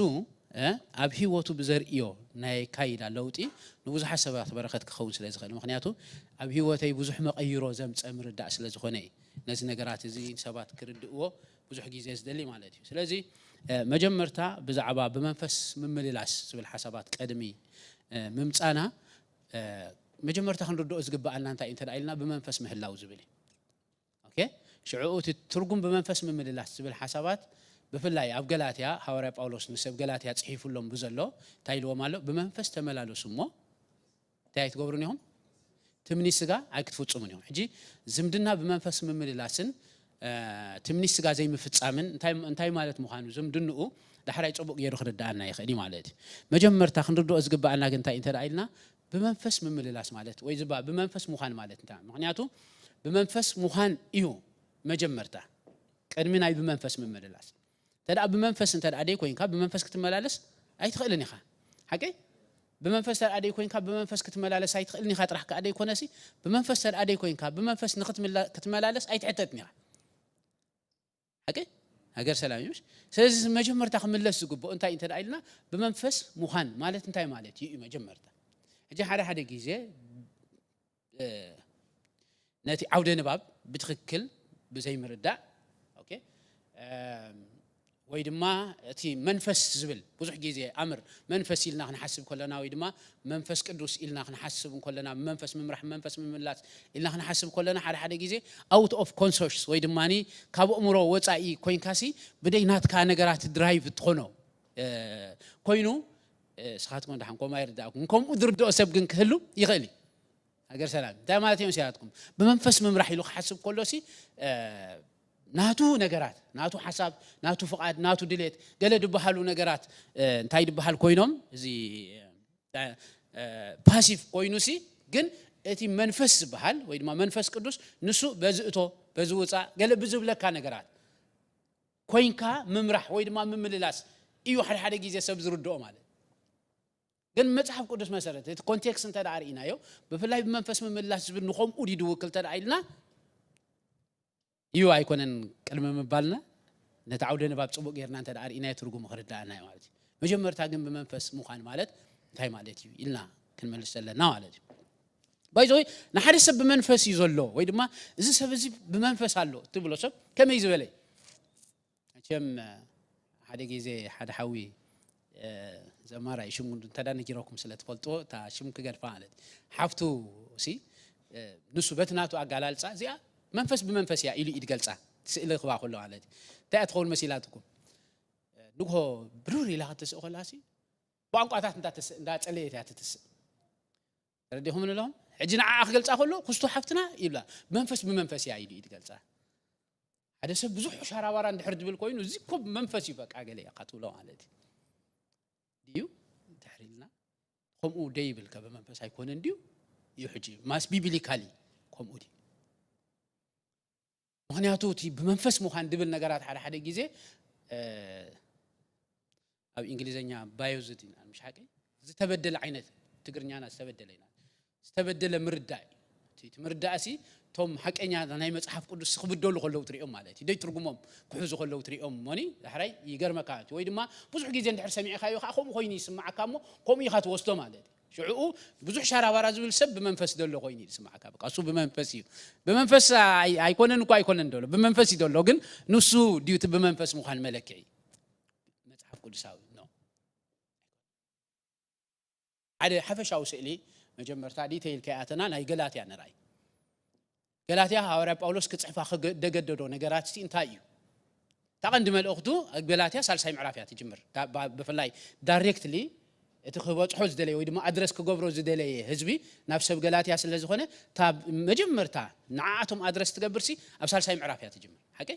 ኣብ ህይወቱ ብዘርእዮ ናይ ካይዳ ለውጢ ንብዙሓት ሰባት በረኸት ክኸውን ስለ ዝኽእል። ምክንያቱ ኣብ ህይወተይ ብዙሕ መቐይሮ ዘምፀ ምርዳእ ስለ ዝኾነ እዩ። ነዚ ነገራት እዚ ሰባት ክርድእዎ ብዙሕ ግዜ ዝደሊ ማለት እዩ። ስለዚ መጀመርታ ብዛዕባ ብመንፈስ ምምልላስ ዝብል ሓሳባት ቀድሚ ምምፃና መጀመርታ ክንርድኦ ዝግብኣና እንታይ እንተ ኢልና ብመንፈስ ምህላው ዝብል እዩ። ሽዑ እቲ ትርጉም ብመንፈስ ምምልላስ ዝብል ሓሳባት ብፍላይ ኣብ ገላትያ ሃዋርያ ጳውሎስ ንሰብ ገላትያ ፅሒፉሎም ብዘሎ እንታይ ኢልዎም ኣሎ? ብመንፈስ ተመላለሱ እሞ እንታይ ኣይትገብሩን ኢኹም? ትምኒት ስጋ ኣይክትፍፅሙን ኢኹም። ሕጂ ዝምድና ብመንፈስ ምምልላስን ትምኒት ስጋ ዘይምፍፃምን እንታይ ማለት ምዃኑ ዝምድንኡ ዳሕራይ ፅቡቅ ገይሩ ክርድኣና ይኽእል እዩ ማለት እዩ። መጀመርታ ክንርድኦ ዝግብኣና ግን እንታይ እንተ ኢልና ብመንፈስ ምምልላስ ማለት ወይ ዝባ ብመንፈስ ምዃን ማለት እንታይ? ምክንያቱ ብመንፈስ ምዃን እዩ መጀመርታ ቅድሚ ናይ ብመንፈስ ምምልላስ። እንተ ብመንፈስ እንተ ደይ ኮይንካ ብመንፈስ ክትመላለስ ኣይትኽእልን ኢኻ። ሓቂ ብመንፈስ ተደኣ ደይ ኮይንካ ብመንፈስ ክትመላለስ ኣይትኽእልን ኢኻ ጥራሕ ከኣ ደይኮነሲ ብመንፈስ ተደኣ ደይ ኮይንካ ብመንፈስ ንክትመላለስ ኣይትሕተትን ኢኻ። ሓቂ ሃገር ሰላም እዩ። ስለዚ መጀመርታ ክምለስ ዝግብኦ እንታይ እንተ ኢልና ብመንፈስ ምዃን ማለት እንታይ ማለት እዩ? መጀመርታ ሕጂ ሓደ ሓደ ግዜ ነቲ ዓውደ ንባብ ብትኽክል ብዘይምርዳእ ወይ ድማ እቲ መንፈስ ዝብል ብዙሕ ግዜ ኣምር መንፈስ ኢልና ክንሓስብ ከለና ወይ ድማ መንፈስ ቅዱስ ኢልና ክንሓስብ ከለና መንፈስ ምምራሕ መንፈስ ምምላስ ኢልና ክንሓስብ ከለና ሓደ ሓደ ግዜ out of conscious ወይ ድማ ካብ ኣእምሮ ወፃኢ ኮይንካሲ ብደይ ናትካ ነገራት ድራይቭ እትኾኖ ኮይኑ ስኻትኩም ደሓን ከምኡ ኣይርዳእኩም። ከምኡ ዝርድኦ ሰብ ግን ክህሉ ይኽእል እዩ። ሃገር ሰላም እንታይ ማለት እዮም? ሲያትኩም ብመንፈስ ምምራሕ ኢሉ ክሓስብ ከሎ ሲ ናቱ ነገራት ናቱ ሓሳብ ናቱ ፍቓድ ናቱ ድሌት ገለ ዝበሃሉ ነገራት እንታይ ዝበሃል ኮይኖም እዚ ፓሲቭ ኮይኑ ሲ ግን እቲ መንፈስ ዝበሃል ወይ ድማ መንፈስ ቅዱስ ንሱ በዚ እቶ በዚ ውፃእ ገለ ብዝብለካ ነገራት ኮይንካ ምምራሕ ወይ ድማ ምምልላስ እዩ ሓደ ሓደ ግዜ ሰብ ዝርድኦ ማለት። ግን መፅሓፍ ቅዱስ መሰረት እቲ ኮንቴክስት እንተ ርኢናዮ ብፍላይ ብመንፈስ ምምላስ ዝብል ንኸምኡ ድዩ ድውክል እንተ ኢልና እዩ ኣይኮነን ቅድሚ ምባልና ነቲ ዓውደ ንባብ ፅቡቅ ጌርና እንተ ርኢናዮ ትርጉሙ ክርዳኣና እዩ ማለት እዩ። መጀመርታ ግን ብመንፈስ ምዃን ማለት እንታይ ማለት እዩ ኢልና ክንመልስ ዘለና ማለት እዩ። ባይዘወይ ንሓደ ሰብ ብመንፈስ እዩ ዘሎ ወይ ድማ እዚ ሰብ እዚ ብመንፈስ ኣሎ ትብሎ ሰብ ከመይ ዝበለ እዩ? መቸም ሓደ ግዜ ሓደ ሓዊ ዘማራይ ሽሙ እንተዳ ነጊረኩም ስለ ትፈልጥዎ እታ ሽም ክገድፋ ማለት ሓፍቱ ሲ ንሱ በቲ ናቱ ኣጋላልፃ እዚኣ መንፈስ ብመንፈስ እያ ኢሉ ኢድ ገልፃ ስእሊ ክባ ከሎ ማለት እዩ። እንታይ እያ ትኸውን መሲላትኩም? ንግሆ ብሩር ኢላ ክትስእ ከላ ሲ ቋንቋታት እንዳጸለየት እያ ትትስእ። ተረዲኹም ኣለኹም? ሕጂ ንዓኣ ክገልፃ ከሎ ክስቶ ሓፍትና ይብላ መንፈስ ብመንፈስ እያ ኢሉ ኢድ ገልፃ። ሓደ ሰብ ብዙሕ ሻራባራ እንድሕር ዝብል ኮይኑ እዚ እኮ መንፈስ እዩ በቃ ገለ እያ ትብሎ ማለት እዩ። ድዩ ድሕር ኢልና ከምኡ ደይብል ከ ብመንፈስ ኣይኮነን ድዩ? እዩ ሕጂ ማስ ቢብሊካሊ ከምኡ ድዩ? ምክንያቱ እቲ ብመንፈስ ምዃን ድብል ነገራት ሓደ ሓደ ግዜ ኣብ እንግሊዝኛ ባዮዝድ ኢና ምሽ ሓቂ ዝተበደለ ዓይነት ትግርኛና ዝተበደለ ኢና ዝተበደለ ምርዳእ እዩ። እቲ ምርዳእ ሲ እቶም ሓቀኛ ናይ መፅሓፍ ቅዱስ ክብደሉ ከለዉ ትሪኦም ማለት እዩ ደይ ትርጉሞም ክሕዙ ከለዉ ትሪኦም ሞኒ ዳሕራይ ይገርመካ ወይ ድማ ብዙሕ ግዜ እንድሕር ሰሚዕካዮ ከዓ ከምኡ ኮይኑ ይስማዓካ እሞ ከምኡ ኢኻ ትወስዶ ማለት እዩ። ሽዕኡ ብዙሕ ሻራባራ ዝብል ሰብ ብመንፈስ ዘሎ ኮይኑ ይስማዓካ በቃ እሱ ብመንፈስ እዩ። ብመንፈስ ኣይኮነን እኳ ኣይኮነን ደሎ ብመንፈስ እዩ ደሎ ግን ንሱ ድዩ እቲ ብመንፈስ ምዃን መለክዒ መፅሓፍ ቅዱሳዊ ነው። ሓደ ሓፈሻዊ ስእሊ መጀመርታ ዲተይል ከይኣተና ናይ ገላትያ ንርኣይ። ገላትያ ሃዋርያ ጳውሎስ ክፅሕፋ ደገደዶ ነገራት ሲ እንታይ እዩ? እታ ቀንዲ መልእኽቱ ገላትያ ሳልሳይ ምዕራፍ እያ ትጅምር። እታ ባ- ብፍላይ ዳይሬክትሊ እቲ ክበጽሖ ዝደለየ ወይ ድማ ኣድረስ ክገብሮ ዝደለየ ህዝቢ ናብ ሰብ ገላትያ ስለ ዝኾነ፣ እታ መጀመርታ ንዓኣቶም ኣድረስ ትገብርሲ ኣብ ሳልሳይ ምዕራፍ እያ ትጅምር። ሓቂ?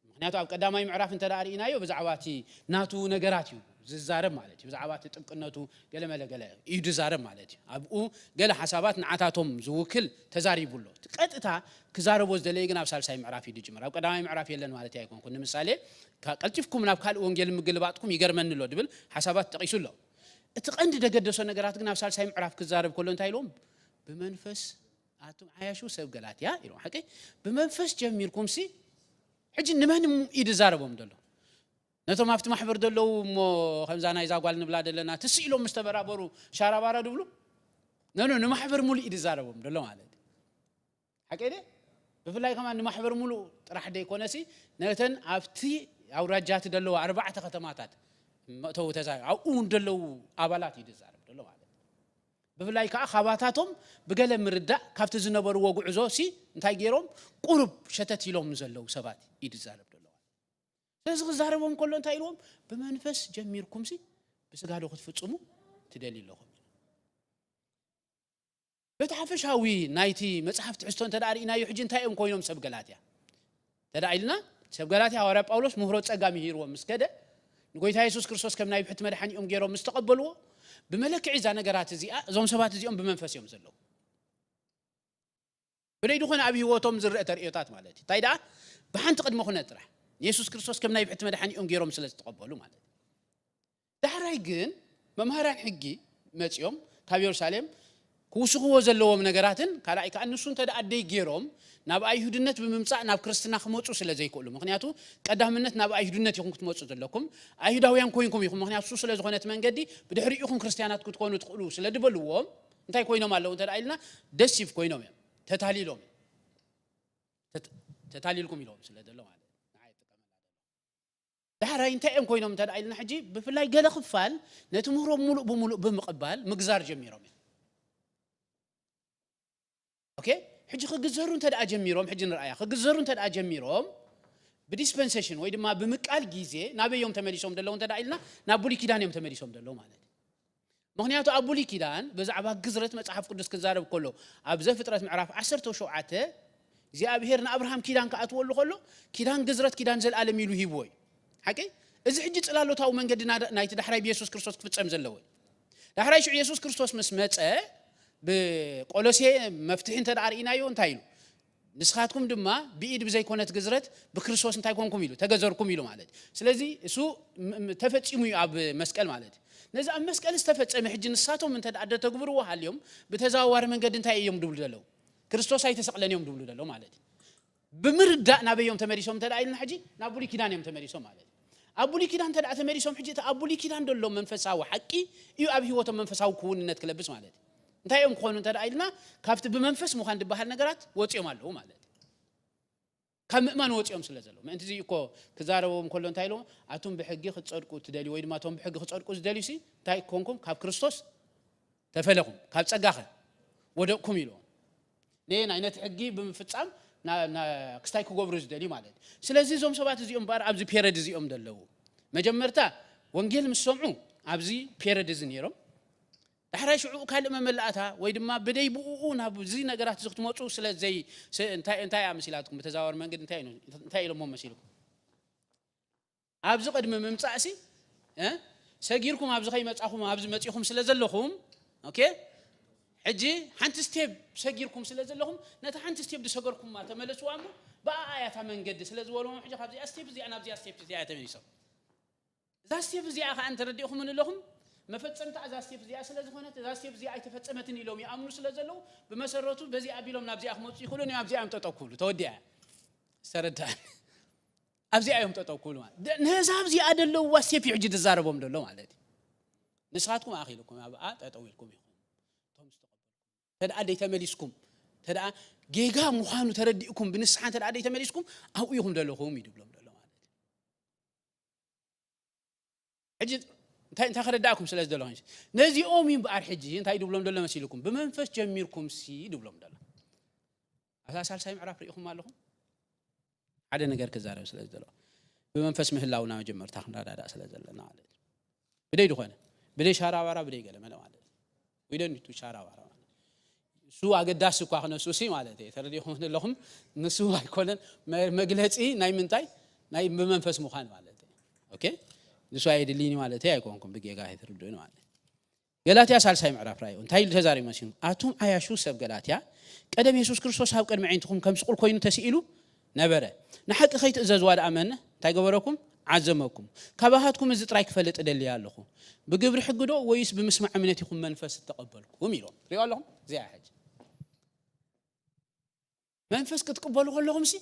ምክንያቱ ኣብ ቀዳማይ ምዕራፍ እንተ ደኣ ርኢናዮ ብዛዕባ እቲ ናቱ ነገራት እዩ ዝዛረብ ማለት እዩ። ብዛዕባ እቲ ጥብቅነቱ ገለ መለ ገለ እዩ ዝዛረብ ማለት እዩ። ኣብኡ ገለ ሓሳባት ንዓታቶም ዝውክል ተዛሪቡ ኣሎ። እቲ ቀጥታ ክዛረቦ ዝደለየ ግን ኣብ ሳልሳይ ምዕራፍ እዩ ዝጅምር። ኣብ ቀዳማይ ምዕራፍ የለን ማለት ኣይኮንኩን። ንምሳሌ፣ ካ- ቀልጢፍኩም ናብ ካልእ ወንጌል ምግልባጥኩም ይገርመኒ ኣሎ ዝብል ሓሳባት ጠቒሱ ኣሎ። እቲ ቀንዲ ደገደሶ ነገራት ግን ኣብ ሳልሳይ ምዕራፍ ክዛረብ ከሎ እንታይ ኢልዎም? ብመንፈስ ኣቱም ዓያሹ ሰብ ገላትያ ኢልዎም። ሓቂ? ብመንፈስ ጀሚርኩም ሲ ሕጂ ንመን እዩ ዝዛረቦም ዘሎ? ነቶም ኣብቲ ማሕበር ዘለዉ እሞ ከምዛ ናይዛ ጓል ንብላ ዘለና ትስኢሎም ምስ ተበራበሩ ሻራባራ ድብሉ? ኖ ኖ፣ ንማሕበር ሙሉእ እዩ ዝዛረቦም ዘሎ ማለት እዩ። ሓቂ ደ? ብፍላይ ከማን ንማሕበር ሙሉእ ጥራሕ ደይኮነሲ ነተን ኣብቲ ኣውራጃ እቲ ዘለዋ ኣርባዕተ ከተማታት መእተዊ ተዛ ኣብኡ እውን ዘለዉ ኣባላት እዩ ዝዛረብ ዘሎ ማለት እዩ። ብፍላይ ከዓ ካባታቶም ብገለ ምርዳእ ካብቲ ዝነበርዎ ጉዕዞ ሲ እንታይ ገይሮም ቁሩብ ሸተት ኢሎም ንዘለዉ ሰባት እዩ ዝዛረብ ዘሎ። ስለዚ ክዛረቦም ከሎ እንታይ ኢልዎም? ብመንፈስ ጀሚርኩም ሲ ብስጋ ዶ ክትፍጽሙ ትደልዩ ኣለኹም? በቲ ሓፈሻዊ ናይቲ መጽሓፍ ትሕዝቶ እንተ ደኣ ርኢናዮ ሕጂ እንታይ እዮም ኮይኖም ሰብ ገላትያ? እንተ ደኣ ኢልና ሰብ ገላትያ ሃዋርያ ጳውሎስ ምህሮ ጸጋ ምሂርዎም ምስ ከደ ንጎይታ የሱስ ክርስቶስ ከም ናይ ብሕቲ መድሓኒኦም ገይሮም ምስ ተቐበልዎ ብመለክዒ እዛ ነገራት እዚኣ እዞም ሰባት እዚኦም ብመንፈስ እዮም ዘለዉ። ብደይ ድኾነ ኣብ ህይወቶም ዝረአ ተርእዮታት ማለት እዩ። እንታይ ደኣ ብሓንቲ ቅድመ ኩነት ጥራሕ ንየሱስ ክርስቶስ ከም ናይ ብሕቲ መድሓኒኦም ገይሮም ስለ ዝተቐበሉ ማለት እዩ። ዳሕራይ ግን መምሃራን ሕጊ መጺኦም ካብ የሩሳሌም ክውስኽዎ ዘለዎም ነገራትን ካልኣይ ከዓ ንሱ እንተ ደኣ ደይ ገይሮም ናብ ኣይሁድነት ብምምጻእ ናብ ክርስትና ክመጹ ስለ ዘይክእሉ፣ ምክንያቱ ቀዳምነት ናብ ኣይሁድነት ኢኹም ክትመጹ ዘለኩም፣ ኣይሁዳውያን ኮይንኩም ኢኹም፣ ምክንያቱ እሱ ስለ ዝኾነ እቲ መንገዲ ብድሕሪኡ ኢኹም ክርስትያናት ክትኮኑ ትኽእሉ ስለ ዝበልዎም እንታይ ኮይኖም ኣለዉ እንተ ደኣ ኢልና ደሲቭ ኮይኖም እዮም፣ ተታሊሎም እዮም። ተት- ተታሊልኩም ኢሎም ስለ ዘሎ ማለት እዩ። ንዓይ እጥቀመላ ዘለኹ። ዳሕራይ እንታይ እዮም ኮይኖም እንተ ደኣ ኢልና ሕጂ ብፍላይ ገለ ክፋል ነቲ ምህሮም ሙሉእ ብሙሉእ ብምቕባል ምግዛር ጀሚሮም እዮም። ኦኬ? ሕጂ ክግዘሩ እንተ ደኣ ጀሚሮም፣ ሕጂ ንርኣያ፣ ክግዘሩ እንተ ደኣ ጀሚሮም ብዲስፐንሴሽን ወይ ድማ ብምቃል ግዜ ናበይ እዮም ተመሊሶም ዘለዉ እንተ ደኣ ኢልና ናብ ብሉይ ኪዳን እዮም ተመሊሶም ዘለዉ ማለት እዩ። ምክንያቱ ኣብ ብሉይ ኪዳን ብዛዕባ ግዝረት መጽሓፍ ቅዱስ ክዛረብ ከሎ ኣብ ዘፍጥረት ምዕራፍ ዓሰርተ ሸውዓተ እግዚኣብሔር ንኣብርሃም ኪዳን ክኣትወሉ ከሎ ኪዳን ግዝረት ኪዳን ዘልኣለም ኢሉ ሂብዎ እዩ። ሓቂ? እዚ ሕጂ ጽላሎታዊ መንገዲ ናዳ- ናይቲ ዳሕራይ ብየሱስ ክርስቶስ ክፍጸም ዘለዎ እዩ። ዳሕራይ ሽዑ የሱስ ክርስቶስ ምስ መጸ ብቆሎሴ መፍትሒ እንተ ደኣ ርኢናዮ እንታይ ኢሉ? ንስኻትኩም ድማ ብኢድ ብዘይኮነት ግዝረት ብክርስቶስ እንታይ ኮንኩም ኢሉ ተገዘርኩም ኢሉ ማለት እዩ። ስለዚ እሱ ም- ም- ተፈጺሙ እዩ ኣብ መስቀል ማለት እዩ። ነዚ ኣብ መስቀል ዝተፈጸመ ሕጂ ንሳቶም እንተ ደኣ ደተግብርዎ ሃልዮም ብተዘዋዋሪ መንገዲ እንታይ እዮም ድብሉ ዘለዉ? ክርስቶስ ኣይተሰቕለን እዮም ድብሉ ዘለዉ ማለት እዩ። ብምርዳእ ናበይ እዮም ተመሊሶም እንተ ደኣ ኢልና ሕጂ ናብ ብሉይ ኪዳን እዮም ተመሊሶም ማለት እዩ። ኣብ ብሉይ ኪዳን እንተ ደኣ ተመሊሶም ሕጂ እቲ ኣብ ብሉይ ኪዳን ዘሎ መንፈሳዊ ሓቂ እዩ ኣብ ህይወቶም መንፈሳዊ ክውንነት ክለብስ ማለት እዩ። እንታይ እዮም ክኾኑ እንተ ደኣ ኢልና ካብቲ ብመንፈስ ምዃን ዝበሃል ነገራት ወፂኦም ኣለዉ ማለት እዩ። ካብ ምእማን ወፂኦም ስለ ዘለዉ ምእንቲ እዚ እኮ ክዛረቦም ከሎ እንታይ ኢሎም ኣቱም ብሕጊ ክትፀድቁ ትደልዩ ወይ ድማ እቶም ብሕጊ ክፀድቁ ዝደልዩ ሲ እንታይ ኮንኩም ካብ ክርስቶስ ተፈለኹም ካብ ጸጋኸ ወደቕኩም ኢልዎም። ነየናይ ነቲ ሕጊ ብምፍጻም ና- ና- ክስታይ ክገብሩ ዝደልዩ ማለት እዩ። ስለዚ እዞም ሰባት እዚኦም እምበኣር ኣብዚ ፔረድ እዚኦም ዘለዉ መጀመርታ ወንጌል ምስ ሰምዑ ኣብዚ ፔረድ እዚ ነይሮም። ዳሕራይ ሽዑ ካልእ መመላእታ ወይ ድማ ብደይ ብኡኡ ናብዚ ነገራት እዚ ክትመፁ ስለ ዘይ ስ- እንታይ እንታይ እያ መሲላትኩም ብተዛዋሪ መንገዲ እንታይ እዩ- እንታይ ኢሎሞ መሲልኩም? ኣብዚ ቅድሚ ምምጻእሲ እ? ሰጊርኩም ኣብዚ ከይመጻኹም ኣብዚ መጺኹም ስለ ዘለኹም ኦኬ ሕጂ ሓንቲ ስቴፕ ሰጊርኩም ስለ ዘለኹም ነታ ሓንቲ ስቴፕ ዝሰገርኩማ ተመለስዋ እሞ ብኣኣ እያ እታ መንገዲ ስለ ዝበልዎም ሕጂ ካብዚኣ ስቴፕ እዚኣ ናብዚኣ ስቴፕ እዚኣ እያ ተመሊሶም። እዛ ስቴፕ እዚኣ ከዓ እንተረዲእኹም ኣለኹም መፈጸምታ እዛ ስቴፕ እዚኣ ስለ ዝኾነት እዛ ስቴፕ እዚኣ ኣይተፈጸመትን ኢሎም ይኣምኑ ስለ ዘለዉ ብመሰረቱ በዚኣ ኣቢሎም ናብዚኣ ክመፁ ይኽእሉ እዮም ኣብዚኣ እዮም ጠጠው ክብሉ ተወዲኣ እያ ዝተረዳእኒ። ኣብዚኣ እዮም ጠጠው ክብሉ ማለት ደ- ነዛ ኣብዚኣ ዘለውዋ ስቴፕ እዩ ሕጂ ዝዛረቦም ዘሎ ማለት እዩ። ንስኻትኩም ኣኺልኩም ኣብኣ ጠጠው ኢልኩም ኢኹም እቶም ዝተቐበልኩም ተደኣ ደይተመሊስኩም ተደኣ ጌጋ ምዃኑ ተረዲእኩም ብንስሓ እንተ ደኣ ደይተመሊስኩም ኣብኡ ኢኹም ዘለኹም እዩ ድብሎም ዘሎ ማለት እዩ። ሕጂ እንታይ እንታይ ከረዳእኩም ስለ ዝደለኹ ነዚኦም እዩ እምበኣር ሕጂ እንታይ ድብሎም ዘሎ መሲልኩም ብመንፈስ ጀሚርኩም ሲ ድብሎም ዘሎ ኣብዛ ሳልሳይ ምዕራፍ ርኢኹም ኣለኹም ሓደ ነገር ክዛረብ ስለ ዝደለኹ ብመንፈስ ምህላውና መጀመርታ ክንረዳዳእ ስለ ዘለና ማለት እዩ። ብደይ ዝኾነ፣ ብደይ ሻራባራ፣ ብደይ ገለመለ ማለት እዩ። We don't need to ሻራባራ ማለት እዩ። እሱ ኣገዳሲ እኳ ክነሱ ሲ ማለት እዩ። ተረዲኹም ዘለኹም፣ ንሱ ኣይኮነን መ-፣ መግለጺ ናይ ምንታይ፣ ናይ ብመንፈስ ምዃን ማለት እዩ። ኦኬ፣ ንሱ ኣየድልይኒ ማለት ኣይኮንኩም፣ ብጌጋ ኣይትርድኡኒ ማለት እዩ። ገላትያ ሳልሳይ ምዕራፍ ራእዩ እንታይ ኢሉ ተዛሪቡ መሲሉ? ኣቱም ዓያሹ ሰብ ገላትያ፣ ቀደም የሱስ ክርስቶስ ኣብ ቅድሚ ዕንትኹም ከም ስቑል ኮይኑ ተስኢሉ ነበረ። ንሓቂ ከይትእዘዝዋ ደኣ መን እንታይ ገበረኩም? ዓዘመኩም። ካባኻትኩም እዚ ጥራይ ክፈልጥ እደሊ ኣለኹ። ብግብሪ ሕጊ ዶ ወይስ ብምስማዕ እምነት ኢኹም መንፈስ እተቐበልኩም? ኢሎም። ሪኦ ኣለኹም? እዚኣ ሕጂ። መንፈስ ክትቅበሉ ከለኹም ሲ፣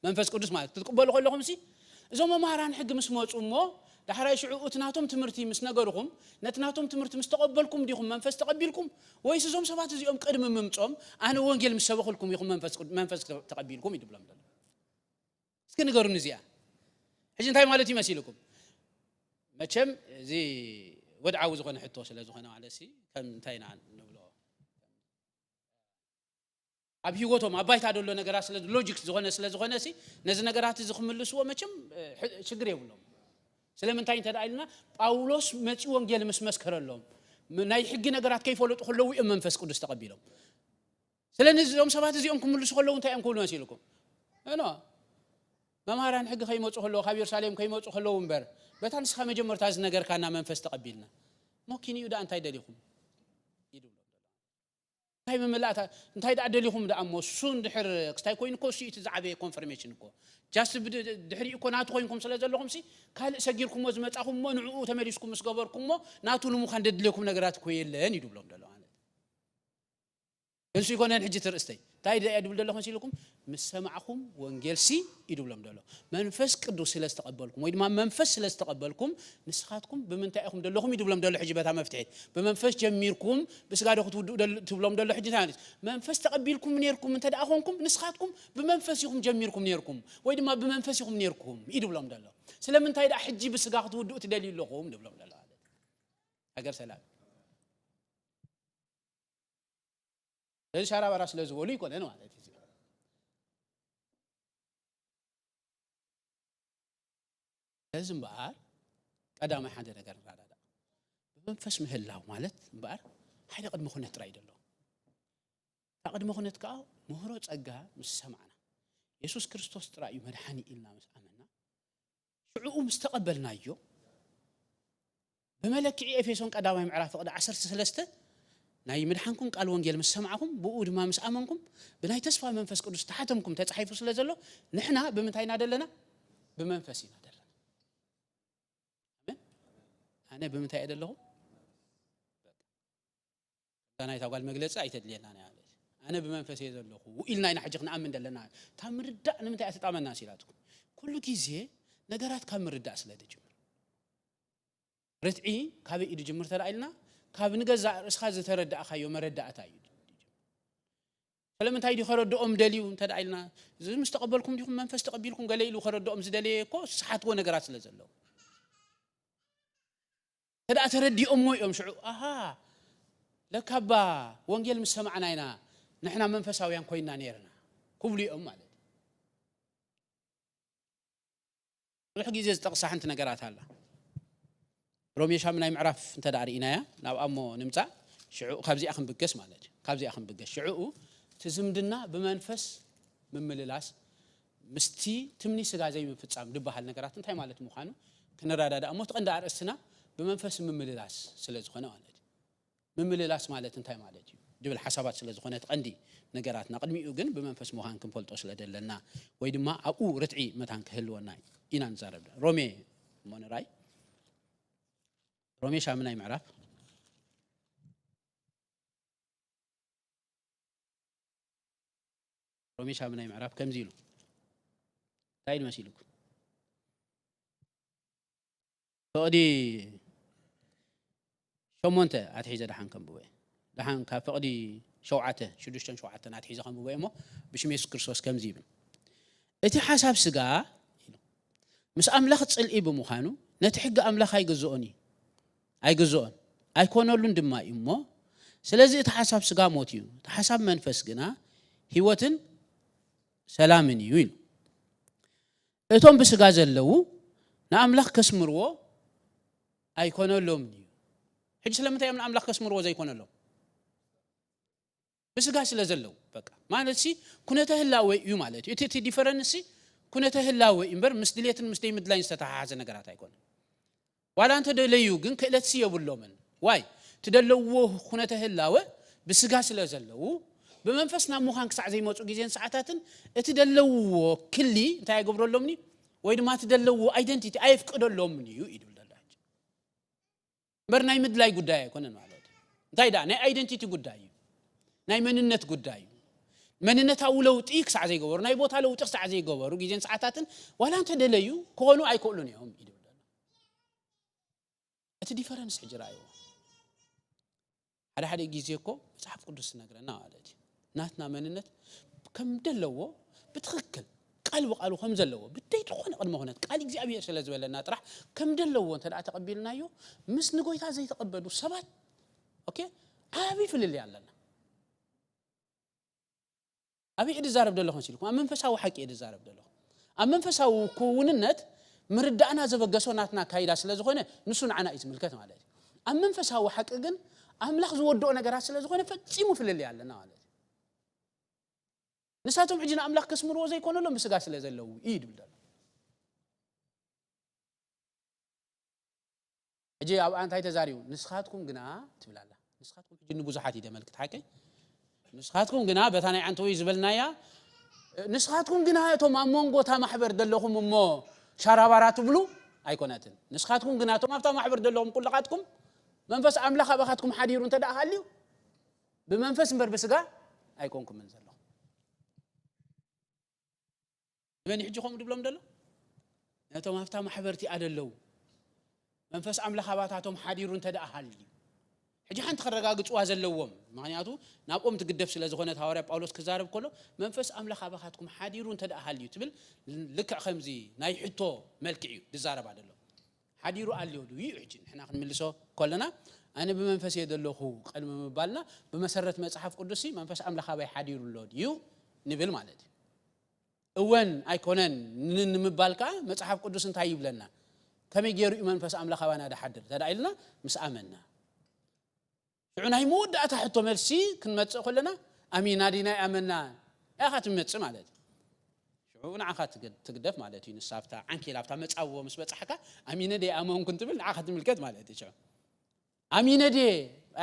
መንፈስ ቅዱስ ማለት ክትቅበሉ ከለኹም ሲ፣ እዞም መምሃራን ሕጊ ምስ መጹ እሞ፣ ዳሕራይ ሽዑ እቲ ናቶም ትምህርቲ ምስ ነገርኹም፣ ነቲ ናቶም ትምህርቲ ምስ ተቐበልኩም ዲኹም መንፈስ ተቐቢልኩም? ወይስ እዞም ሰባት እዚኦም ቅድሚ ምምጾም ኣነ ወንጌል ምስ ሰበኽልኩም ኢኹም መንፈስ ቅዱ-፣ መንፈስ ተቐቢልኩም? እዩ ድብሎም ዘሎ። እስኪ ንገሩኒ እዚኣ። ሕጂ እንታይ ማለት እዩ መሲልኩም? መቸም እዚ ወድዓዊ ዝኾነ ሕቶ ስለ ዝኾነ ማለት ሲ፣ ከም እንታይ ኢና ንብሎ? ኣብ ህይወቶም ኣብ ባይታ ዘሎ ነገራት ስለ ሎጂክ ዝኾነ ስለ ዝኾነ ሲ፣ ነዚ ነገራት እዚ ክምልስዎ መቸም፣ እ፣ ሕ-፣ ሽግር የብሎም። ስለምንታይ እንተ ደኣ ኢልና፣ ጳውሎስ መጺኡ ወንጌል ምስ መስከረሎም፣ ም-፣ ናይ ሕጊ ነገራት ከይፈለጡ ከለዉ እዮም መንፈስ ቅዱስ ተቐቢሎም። ስለዚ እዞም ሰባት እዚኦም ክምልሱ ከለዉ እንታይ እዮም ክብሉ መሲልኩም? እኖ፣ መምሃራን ሕጊ ከይመጹ ከለዉ፣ ካብ የሩሳሌም ከይመጹ ከለዉ እምበር፣ በታ ንስኻ መጀመርታ ዝነገርካና መንፈስ ተቐቢልና። እሞ ኪንኡ ደኣ እንታይ ደሊኹም? ይድብሎም። እንታይ ምምላእታ፣ እንታይ ደኣ ደሊኹም ደኣ እሞ፣ እሱ እንድሕር ክስታይ ኮይኑ እኮ፣ እሱ እቲ ዝዓበየ ኮንፈርሜሽን እኮ። ጃስት ብድ-፣ ድሕሪኡ እኮ ናቱ ኮይንኩም ስለ ዘለኹም ሲ፣ ካልእ ሰጊርኩሞ ዝመጻኹም እሞ፣ ንዕኡ ተመሊስኩም ምስ ገበርኩሞ፣ ናቱ ንምዃን ደድልየኩም ነገራት እኮ የለን እዩ ድብሎም ዘሎ ማለት። ግልሲ ይኮነን ሕጂ ትርእስተይ። እንታይ ደኣ ድብል ዘለኹም ሲልኩም፣ ምስ ሰማዕኹም ወንጌል ሲ እዩ ድብሎም ዘሎ። መንፈስ ቅዱስ ስለ ዝተቐበልኩም፣ ወይ ድማ መንፈስ ስለ ዝተቐበልኩም፣ ንስኻትኩም ብምንታይ ኢኹም ዘለኹም እዩ ድብሎም ዘሎ። ሕጂ በታ መፍትሒ፣ ብመንፈስ ጀሚርኩም፣ ብስጋ ዶ ክትውድኡ ደል-፣ ትብሎም ዘሎ። ሕጂ እንታይ ማለት? መንፈስ ተቐቢልኩም ነርኩም እንተ ደኣ ኾንኩም፣ ንስኻትኩም ብመንፈስ ኢኹም ጀሚርኩም ነርኩም፣ ወይ ድማ ብመንፈስ ኢኹም ነርኩም እዩ ድብሎም ዘሎ። ስለምንታይ ደኣ ሕጂ ብስጋ ክትውድኡ ትደልዩ ኣለኹም ድብሎም ዘሎ ማለት? ሃገር ሰላም። እዚ ሻራባራ ስለ ዝበሉ ይኮነን ማለት እዩ። እዚ እምበኣር ቀዳማይ ሓደ ነገር ንረዳዳእ። ብመንፈስ ምህላው ማለት እምበኣር ሓደ ቅድመ ኩነት ጥራይ እዩ ዘሎ። እታ ቅድመ ኩነት ከኣ ምህሮ ጸጋ ምስ ሰማዕና፣ የሱስ ክርስቶስ ጥራይ እዩ መድሓኒ ኢልና ምስ ኣመና፣ ሽዕኡ ምስ ተቐበልናዮ፣ ብመለክዒ ኤፌሶን ቀዳማይ ምዕራፍ ፍቕዲ ዓሰርተ ሰለስተ፣ ናይ ምድሓንኩም ቃል ወንጌል ምስ ሰማዕኹም፣ ብኡ ድማ ምስ ኣመንኩም፣ ብናይ ተስፋ መንፈስ ቅዱስ ተሓተምኩም ተጻሒፉ ስለ ዘሎ፣ ንሕና ብምንታይ ኢና ደለና? ብመንፈስ ኢና ደለና። ኣሜን። ኣነ ብምንታይ እየ ደለኹ? እዛ ናይታ ጓል መግለጺ ኣይተድልየናን እያ። ኣነ ብመንፈስ እየ ዘለኹ ኢልና ኢና ሕጂ ክንኣምን ደለና። እታ ምርዳእ ንምንታይ እያ ትጣመና ሲላትኩም? ኩሉ ግዜ ነገራት ካብ ምርዳእ ስለ ዝጅምር። ርትዒ ካበይ እዩ ዝጅምር ተዳ ኢልና? ካብ ንገዛእ ርእስኻ ዝተረዳእካዮ መረዳእታ እዩ። ስለምንታይ ድዩ ከረድኦም ደልዩ እንተ ደኣ ኢልና፣ እዚ ምስ ተቐበልኩም ዲኹም መንፈስ ተቐቢልኩም ገለ ኢሉ ከረድኦም ዝደለየ እኮ ዝሰሓትዎ ነገራት ስለ ዘለዉ። እንተ ደኣ ተረዲኦሞ እዮም ሽዑ፣ ኣሃ፣ ለካ እባ ወንጌል ምስ ሰማዕና ኢና ንሕና መንፈሳውያን ኮይንና ነይርና ክብሉ እዮም ማለት እዩ። ብዙሕ ግዜ ዝጠቕሳ ሓንቲ ነገራት ኣላ። ሮሜ ሻምናይ ምዕራፍ እንተ ደኣ ርኢናያ፣ ናብኣ እሞ ንምጻእ፣ ሽዑ ካብዚኣ ክንብገስ ማለት እዩ። ካብዚኣ ክንብገስ። ሽዑ እቲ ዝምድና ብመንፈስ ምምልላስ፣ ምስቲ ትምኒ ስጋ ዘይምፍጻም ዝበሃል ነገራት እንታይ ማለት ምዃኑ ክንረዳዳእ እሞ፣ እቲ ቀንዲ ኣርእስትና ብመንፈስ ምምልላስ ስለ ዝኾነ ማለት እዩ። ምምልላስ ማለት እንታይ ማለት እዩ? ዝብል ሓሳባት ስለ ዝኾነ፣ እቲ ቀንዲ ነገራትና፣ ቅድሚኡ ግን ብመንፈስ ምዃን ክንፈልጦ ስለ ዘለና፣ ወይ ድማ ኣብኡ ርትዒ መታን ክህልወና ኢና ንዛረብ። ሮሜ እሞ ንራይ። ሮሜ ሻምናይ ምዕራፍ። ሮሜ ሻምናይ ምዕራፍ ከምዚ ኢሉ። እንታይ ኢሉ መሲልኩም? ፍቕዲ ሸሞንተ ኣትሒዘ ደሓን ከንብቦ እየ። ደሓን ካብ ፍቕዲ ሸውዓተ፣ ሽዱሽተን ሸውዓተን ኣትሒዘ ከንብቦ እየ እሞ፣ ብሽም የሱስ ክርስቶስ ከምዚ ይብል። እቲ ሓሳብ ስጋ ኢሉ፣ ምስ ኣምላኽ ጽልኢ ብምዃኑ፣ ነቲ ሕጊ ኣምላኽ ኣይግዝኦን እዩ። ኣይግዝኦን። ኣይኮነሉን ድማ እዩ እሞ፣ ስለዚ እቲ ሓሳብ ስጋ ሞት እዩ። እቲ ሓሳብ መንፈስ ግና ህይወትን ሰላምን እዩ ኢሉ። እቶም ብስጋ ዘለዉ ንኣምላኽ ከስምርዎ ኣይኮነሎምን እዩ። ሕጂ ስለምንታይ እዮም ንኣምላኽ ከስምርዎ ዘይኮነሎም? ብስጋ ስለ ዘለዉ። በቃ ማለት ሲ ኩነተ ህላወ እዩ ማለት እዩ። እቲ እቲ ዲፈረንስ ሲ ኩነተ ህላወ እዩ እምበር ምስ ድሌትን ምስ ደይምድላይን ዝተተሓሓዘ ነገራት ኣይኮነን። ዋላ እንተደለዩ ግን ክእለት ሲ የብሎምን። ዋይ? እቲ ደለውዎ ኩነተ ህላወ ብስጋ ስለ ዘለዉ ብመንፈስ ናብ ምዃን ክሳዕ ዘይመፁ ግዜን ሰዓታትን እቲ ደለውዎ ክሊ እንታይ ኣይገብረሎምን እዩ፣ ወይ ድማ እቲ ደለውዎ ኣይደንቲቲ ኣየፍቅደሎምን እዩ እዩ ድብል ዘሎ ሕጂ። እምበር ናይ ምድላይ ጉዳይ ኣይኮነን ማለት እዩ። እንታይ ደኣ ናይ ኣይደንቲቲ ጉዳይ እዩ። ናይ መንነት ጉዳይ እዩ። መንነታዊ ለውጢ ክሳዕ ዘይገበሩ፣ ናይ ቦታ ለውጢ ክሳዕ ዘይገበሩ ግዜን ሰዓታትን ዋላ እንተደለዩ ክኾኑ ኣይክእሉን እዮም እዩ ድብል ዘሎ። እቲ ዲፈረንስ ሕጂ ረኣይዎ። ሓደ ሓደ ግዜ እኮ መጽሓፍ ቅዱስ ዝነግረና ማለት እዩ። ናትና መንነት ከም ደለዎ ብትኽክል ቃል ብቃሉ ከም ዘለዎ ብደይ ዝኾነ ቅድመ ኩነት ቃል እግዚኣብሔር ስለ ዝበለና ጥራሕ ከም ደለዎ እንተ ደኣ ተቐቢልናዮ ምስ ንጎይታ ዘይተቐበሉ ሰባት ኦኬ ዓቢ ፍልልይ ኣለና። ኣበይ እየ ዝዛረብ ዘለኹ መሲልኩም? ኣብ መንፈሳዊ ሓቂ እየ ዝዛረብ ዘለኹ። ኣብ መንፈሳዊ ክውንነት ምርዳእና ዘበገሶ ናትና ኣካይዳ ስለ ዝኾነ ንሱ ንዓና እዩ ዝምልከት ማለት እዩ። ኣብ መንፈሳዊ ሓቂ ግን ኣምላኽ ዝወድኦ ነገራት ስለ ዝኾነ ፈጺሙ ፍልልይ ኣለና ማለት እዩ። ንሳቶም ሕጂ ንኣምላኽ ከስምርዎ ዘይኮነሎም ብስጋ ስለ ዘለዉ እዩ ድብል ዘሎ። ሕጂ ኣብኣ እንታይ ተዛሪቡ? ንስኻትኩም ግና ትብል ኣላ። ንስኻትኩም ሕጂ ንብዙሓት እዩ ደመልክት ሓቀይ። ንስኻትኩም ግና በታ ናይ ዓንተወይ ዝበልናያ ንስኻትኩም ግና እቶም ኣብ መንጎ እታ ማሕበር ዘለኹም እሞ ሻራባራ ትብሉ ኣይኮነትን። ንስኻትኩም ግና እቶም ኣብታ ማሕበር ዘለኹም ኩልኻትኩም መንፈስ ኣምላኽ ኣባኻትኩም ሓዲሩ እንተ ደኣ ሃልዩ ብመንፈስ እምበር ብስጋ ኣይኮንኩምን ዘለኹም። ንመን ሕጂ ከምኡ ድብሎም ደሎ? ነቶም ኣብታ ማሕበር እቲኣ ደለዉ መንፈስ ኣምላኽ ኣባታቶም ሓዲሩ እንተ ደኣ ሃልዩ ሕጂ ሓንቲ ከረጋግጽዋ ዘለዎም። ምኽንያቱ ናብኦም ትግደፍ ስለ ዝኾነት ሃዋርያ ጳውሎስ ክዛረብ ከሎ መንፈስ ኣምላኽ ኣባኻትኩም ሓዲሩ እንተ ደኣ ሃልዩ ትብል ልክዕ ከምዚ ናይ ሕቶ መልክዕ እዩ ዝዛረባ ደሎ። ሓዲሩ ኣሎ ድዩ እዩ ሕጂ ንሕና ክንምልሶ ከለና ኣነ ብመንፈስ እየ ዘለኹ ቅድሚ ምባልና ብመሰረት መጽሓፍ ቅዱስ መንፈስ ኣምላኽ ኣባይ ሓዲሩ ኣሎ ድዩ ንብል ማለት እዩ። እወን ኣይኮነን ን- ንምባል ከኣ መጽሓፍ ቅዱስ እንታይ ይብለና? ከመይ ገይሩ እዩ መንፈስ ኣምላኽ ኣባና ድሓድር እንተ ደኣ ኢልና ምስ ኣመንና። ሽዑ ናይ መወዳእታ ሕቶ መልሲ ክንመጽእ ከለና ኣሚና ዲና ይኣመና ኢኻ ትመጽእ ማለት እዩ። ሽዑ ንዓኻ ትግ- ትግደፍ ማለት እዩ። ንሳ ኣብታ ዓንኬል ኣብታ መጻብቦ ምስ በጻሕካ ኣሚነ ደይ ኣመንኩን ትብል ንዓኻ ትምልከት ማለት እዩ። ሽዑ ኣሚነ ድየ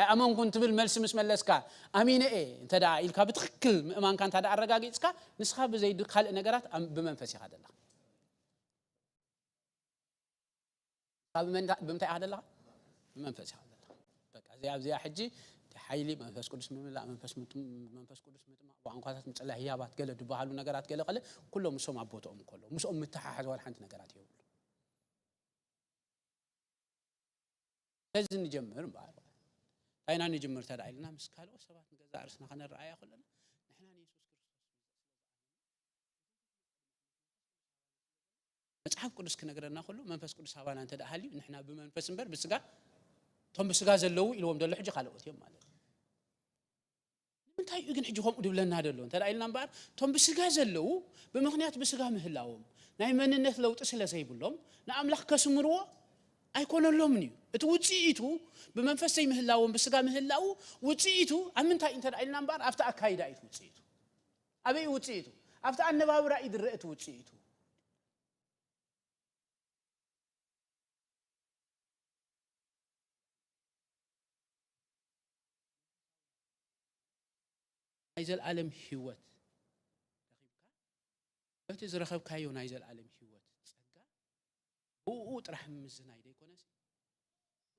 ኣይኣመንኩን ትብል መልሲ ምስ መለስካ ኣሚነ እየ እንተ ደኣ ኢልካ ብትኽክል ምእማንካ እንታ ደኣ ኣረጋጊጽካ ንስኻ ብዘይ ካልእ ነገራት ኣም- ብመንፈስ ኢኻ ዘለኻ። ካብ መን- ብምንታይ ኢኻ ዘለኻ? ብመንፈስ ኢኻ ዘለኻ። በቃ እዚኣ ኣብዚኣ ሕጂ እቲ ሓይሊ መንፈስ ቅዱስ ምምላእ መንፈስ ምት- መንፈስ ቅዱስ ምጥማቕ ቋንቋታት ምጽላይ ህያባት ገለ ዝበሃሉ ነገራት ገለ ቀለ ኩሎም ምስኦም ኣብ ቦትኦም ከሎ ምስኦም ምተሓሓዝ ዋላ ሓንቲ ነገራት የብሉ። ስለዚ ንጀምር እምበኣር እንታይ ኢና ንጅምር ተዳ ኢልና ምስ ካልኦት ሰባት ንገዛእ ርእስና ከነረኣያ ከለና ንሕና ንየሱስ ክርስቶስ መጽሓፍ ቅዱስ ክነግረና ከሎ መንፈስ ቅዱስ ሃባና እንተ ደኣ ሃልዩ ንሕና ብመንፈስ እምበር ብስጋ እቶም ብስጋ ዘለዉ ኢልዎም ዘሎ ሕጂ ካልኦት እዮም ማለት እዩ። ንምንታይ እዩ ግን ሕጂ ከምኡ ድብለና ደሎ እንተ ደኣ ኢልና እምበኣር እቶም ብስጋ ዘለዉ ብምኽንያት ብስጋ ምህላዎም ናይ መንነት ለውጢ ስለ ዘይብሎም ንኣምላኽ ከስምርዎ ኣይኮነሎምን እዩ። እቲ ውፅኢቱ ብመንፈስ ዘይምህላዎም ብስጋ ምህላዉ ውፅኢቱ ኣብ ምንታይ እንተ ደኣ ኢልና እምበኣር ኣብቲ ኣካይዳ እዩ እቲ ውፅኢቱ። ኣበይ ውፅኢቱ? ኣብቲ ኣነባብራ እዩ ዝረአ እቲ ውፅኢቱ። ናይ ዘለኣለም ህይወት ረኺብካ በቲ ዝረኸብካዮ ናይ ዘለኣለም ህይወት ጸጋ ብኡ ጥራሕ ምምዝናይ ደይኮነስ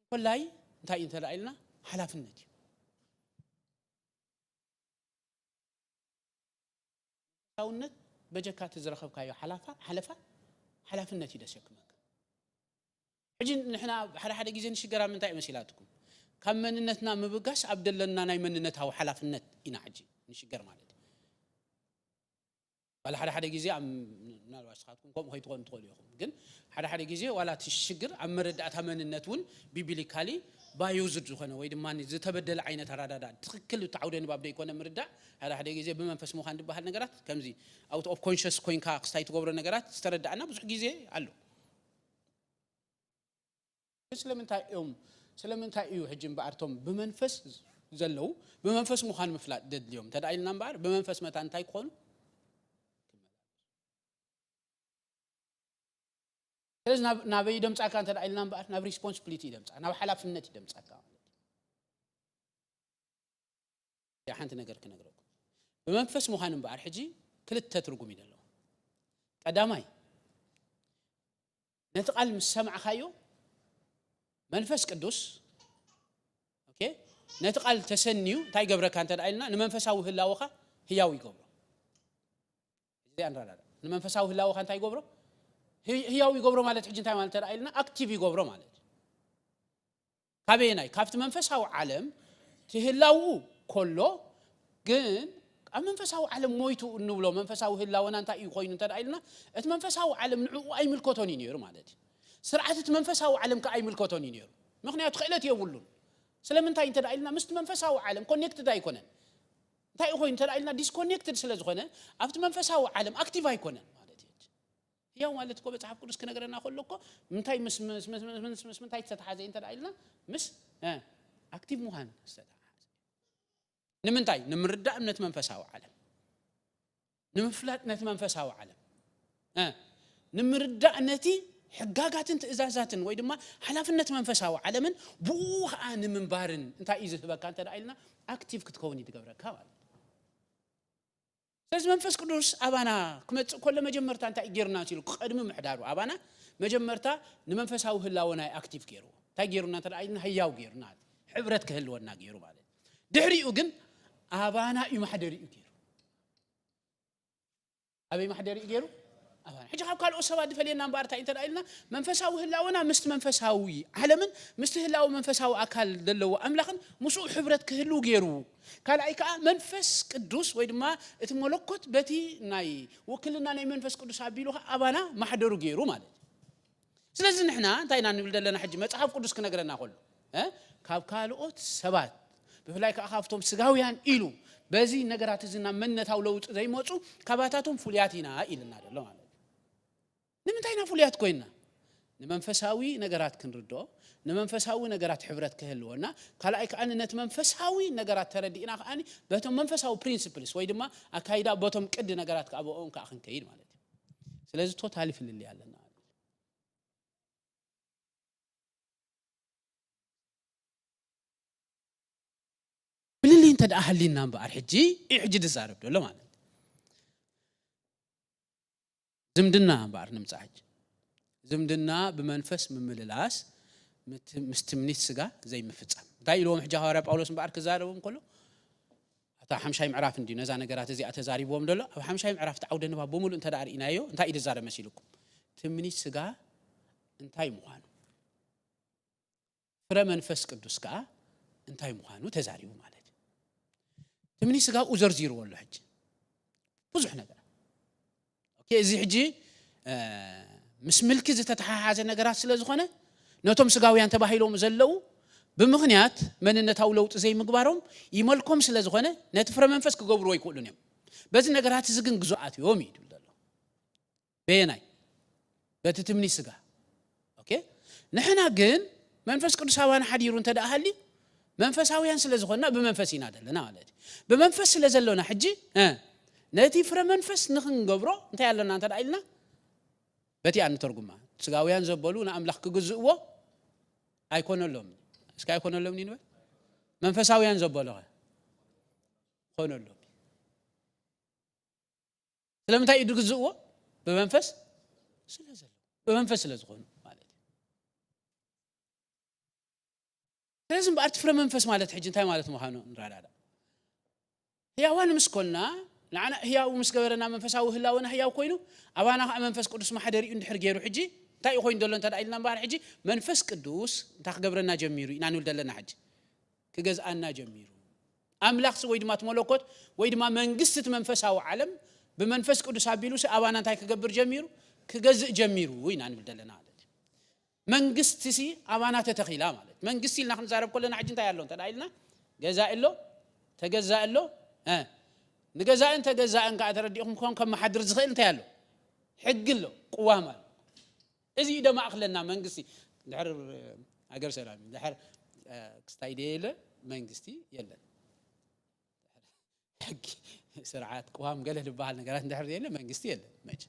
እንኮላይ እንታይ እዩ እንተደኣ ኢልና ሓላፍነት እዩ። መንፈሳውነት በጀካ እቲ ዝረኸብካዮ ሓላፋ ሓለፋ ሓላፍነት እዩ ደስክመካ። ሕጂ ንሕና ሓደ ሓደ ግዜ ንሽገር ኣብ ምንታይ እዩ መሲላትኩም? ካብ መንነትና ምብጋስ ኣብ ደለና ናይ መንነታዊ ሓላፍነት ኢና ሕጂ ንሽገር ማለት እዩ። ዋላ ሓደ ሓደ ግዜ ኣብ ምናልባት ንስኻትኩም ከምኡ ከይትኾኑ ትኽእሉ ኢኹም። ግን ሓደ ሓደ ግዜ ዋላ እቲ ሽግር ኣብ መረዳእታ መንነት እውን ቢብሊካሊ ባዮዝድ ዝኾነ ወይ ድማ ዝተበደለ ዓይነት ኣረዳዳ ትኽክል እቲ ዓውደ ንባብ ዘይኮነ ምርዳእ ሓደ ሓደ ግዜ ብመንፈስ ምዃን ዝበሃል ነገራት ከምዚ ኣውት ኦፍ ኮንሽስ ኮይንካ ክስታይ ትገብሮ ነገራት ዝተረዳእና ብዙሕ ግዜ ኣሎ። ስለምንታይ እዮም ስለምንታይ እዩ ሕጂ እምበኣር እቶም ብመንፈስ ዘለዉ ብመንፈስ ምዃን ምፍላጥ ደድልዮም እንተ ኢልና እምበኣር ብመንፈስ መታ እንታይ ክኾኑ ስለዚ ናበይ ደምፃካ እንተ ኢልና እምበኣር ናብ ሪስፖንስብሊቲ ደምፃ ናብ ሓላፍነት ደምፃካ ማለት እዩ ሓንቲ ነገር ክነግረኩም ብመንፈስ ምዃን እምበኣር ሕጂ ክልተ ትርጉም እዩ ዘለዎ ቀዳማይ ነቲ ቃል ምስ ሰማዕካዮ መንፈስ ቅዱስ okay ነቲ ቃል ተሰንዩ እንታይ ይገብረካ እንተ ኢልና ንመንፈሳዊ ህላወኻ ህያው ይገብሮ እዚ ኣንራዳዳ ንመንፈሳዊ ህላወኻ እንታይ ይገብሮ ህያው ይገብሮ ማለት ሕጂ እንታይ ማለት እንተ ኢልና ኣክቲቭ ይገብሮ ማለት ካበየናይ ካብቲ መንፈሳዊ ዓለም ትህላውኡ ከሎ ግን ኣብ መንፈሳዊ ዓለም ሞይቱ እንብሎ መንፈሳዊ ህላወና እንታይ እዩ ኮይኑ እንተ ኢልና እቲ መንፈሳዊ ዓለም ንዕኡ ኣይምልከቶን እዩ ነይሩ ማለት እዩ ስርዓት እቲ መንፈሳዊ ዓለም ከዓ ኣይምልከቶን እዩ ነይሩ ምክንያቱ ክእለት የብሉን ስለምንታይ እንተ ኢልና ምስቲ መንፈሳዊ ዓለም ኮኔክትድ ኣይኮነን እንታይ እዩ ኮይኑ እንተ ኢልና ዲስኮኔክትድ ስለ ዝኾነ ኣብቲ መንፈሳዊ ዓለም ኣክቲቭ ኣይኮነን ማለት እዩ ህያው ማለት እኮ መፅሓፍ ቅዱስ ክነግረና ከሎ እኮ ምንታይ ምስ ምስ ምስ ምስ ምስ ምንታይ ዝተተሓዘ እዩ እንተ ኢልና ምስ ኣክቲቭ ምዃን ዝተተሓዘ ንምንታይ ንምርዳእ እምነት መንፈሳዊ ዓለም ንምፍላጥ ነቲ መንፈሳዊ ዓለም ንምርዳእ ነቲ ሕጋጋትን ትእዛዛትን ወይ ድማ ሓላፍነት መንፈሳዊ ዓለምን ብኡ ከዓ ንምንባርን እንታይ እዩ ዝህበካ እንተ ኢልና ኣክቲቭ ክትከውን እዩ ትገብረካ ማለት ስለዚ መንፈስ ቅዱስ ኣባና ክመፅእ ከሎ መጀመርታ እንታይ ገይሩና ኢሉ ቅድሚ ምሕዳሩ ኣባና መጀመርታ ንመንፈሳዊ ህላወና ኣክቲቭ ገይርዎ እንታይ ገይሩና እንተ ኢልና ህያው ገይሩና ሕብረት ክህልወና ገይሩ ማለት ድሕሪኡ ግን ኣባና እዩ ማሕደሪኡ ገይሩ ኣበይ ማሕደሪኡ ገይሩ ኣባና ሕጂ ካብ ካልኦት ሰባት ዝፈልየና እምበኣር እንታይ እንተ ኢልና መንፈሳዊ ህላወና ምስቲ መንፈሳዊ ዓለምን ምስቲ ህላዊ መንፈሳዊ ኣካል ዘለዎ ኣምላኽን ምስኡ ሕብረት ክህልው ገይሩ ካልኣይ ከዓ መንፈስ ቅዱስ ወይ ድማ እቲ መለኮት በቲ ናይ ውክልና ናይ መንፈስ ቅዱስ ኣቢሉ ከዓ ኣባና ማሕደሩ ገይሩ ማለት እዩ ስለዚ ንሕና እንታይ ኢና ንብል ዘለና ሕጂ መፅሓፍ ቅዱስ ክነግረና ከሎ ካብ ካልኦት ሰባት ብፍላይ ከዓ ካብቶም ስጋውያን ኢሉ በዚ ነገራት እዚ ናብ መንነታዊ ለውጢ ዘይመፁ ካባታቶም ፍሉያት ኢና ኢልና ዘሎ ማለት እዩ ንምንታይ ኢና ፍሉያት ኮይንና ንመንፈሳዊ ነገራት ክንርድኦ ንመንፈሳዊ ነገራት ሕብረት ክህልወና ካልኣይ ከዓ ነቲ መንፈሳዊ ነገራት ተረዲእና ከዓ በቶም መንፈሳዊ ፕሪንስፕልስ ወይ ድማ ኣካይዳ በቶም ቅዲ ነገራት ከዓ ብኦም ከዓ ክንከይድ ማለት እዩ ስለዚ ቶታሊ ፍልልይ ኣለና ፍልልይ እንተ ደኣ ሃሊና እምበኣር ሕጂ እዩ ሕጂ ዝዛረብ ዘሎ ማለት ዝምድና እምበኣር ንምፃእ ሕጂ ዝምድና ብመንፈስ ምምልላስ ምስ ትምኒት ስጋ ዘይምፍፃም እንታይ ኢልዎም ሕጂ ሃዋርያ ጳውሎስ እምበኣር ክዛረቦም ከሎ እታ ሓምሻይ ምዕራፍ እንዲ ነዛ ነገራት እዚኣ ተዛሪብዎም ደሎ ኣብ ሓምሻይ ምዕራፍ እቲ ዓውደ ንባብ ብምሉእ እንተ ርኢናዮ እንታይ እዩ ዝዛረብ መሲልኩም ትምኒት ስጋ እንታይ ምዃኑ ፍረ መንፈስ ቅዱስ ከዓ እንታይ ምዃኑ ተዛሪቡ ማለት እዩ ትምኒት ስጋ ኡ ዘርዚርዎ ኣሎ ሕጂ ብዙሕ ነገር እዚ ሕጂ ምስ ምልኪ ዝተተሓሓዘ ነገራት ስለ ዝኾነ ነቶም ስጋውያን ተባሂሎም ዘለዉ ብምኽንያት መንነታዊ ለውጢ ዘይምግባሮም ይመልኮም ስለ ዝኾነ ነቲ ፍረ መንፈስ ክገብርዎ ይክእሉን እዮም በዚ ነገራት እዚ ግን ግዙኣት እዮም እዩ ዝብል ዘሎ በየናይ በቲ ትምኒ ስጋ ንሕና ግን መንፈስ ቅዱስ ኣባና ሓዲሩ እንተ ደኣ ሃልዩ መንፈሳውያን ስለ ዝኾንና ብመንፈስ ኢና ዘለና ማለት እዩ ብመንፈስ ስለ ዘሎና ሕጂ ነቲ ፍረ መንፈስ ንክንገብሮ እንታይ ኣለና እንተ ኢልና በቲ ኣንተርጉማ ስጋውያን ዘበሉ ንኣምላኽ ክግዝእዎ ኣይኮነሎም እስኪ ኣይኮነሎም ንበል መንፈሳውያን ዘበሉ ኮነሎም ስለምንታይ እዩ ዝግዝእዎ ብመንፈስ ስለ ዘሎ ብመንፈስ ስለ ዝኾኑ ማለት እዩ ስለዚ እምበኣር እቲ ፍረ መንፈስ ማለት ሕጂ እንታይ ማለት ምዃኑ ንረዳዳ ህያዋን ምስ ኮንና ንዓና ህያው ምስ ገበረና መንፈሳዊ ህላወና ህያው ኮይኑ ኣባና ከዓ መንፈስ ቅዱስ ማሕደሪኡ እንድሕር ገይሩ ሕጂ እንታይ እዩ ኮይኑ ዘሎ እንተ ኢልና እምበኣር ሕጂ መንፈስ ቅዱስ እንታይ ክገብረና ጀሚሩ ኢና ንብል ዘለና ሕጂ ክገዝኣና ጀሚሩ ኣምላኽሲ ወይ ድማ እቲ መለኮት ወይ ድማ መንግስቲ እቲ መንፈሳዊ ዓለም ብመንፈስ ቅዱስ ኣቢሉ ሲ ኣባና እንታይ ክገብር ጀሚሩ? ክገዝእ ጀሚሩ ኢና ንብል ዘለና ማለት እዩ። መንግስቲ ሲ ኣባና ተተኺላ ማለት። መንግስቲ ኢልና ክንዛረብ ከለና ሕጂ እንታይ ኣሎ እንተ ኢልና፣ ገዛኢ ኣሎ፣ ተገዛኢ ኣሎ። እ፣ ንገዛእን ተገዛእን ከዓ ተረዲእኹም ክኾን ከመሓድር ዝኽእል እንታይ ኣሎ? ሕጊ ኣሎ፣ ቅዋም ኣሎ። እዚ እዩ ደማእኽለና መንግስቲ። ድሕር ሃገር ሰላም እዩ። ድሕር፣ እ፣ ክስታይ ደየለ መንግስቲ የለን። ሕጊ፣ ስርዓት፣ ቅዋም ገለ ዝበሃል ነገራት እንድሕር የለ መንግስቲ የለን። መቸ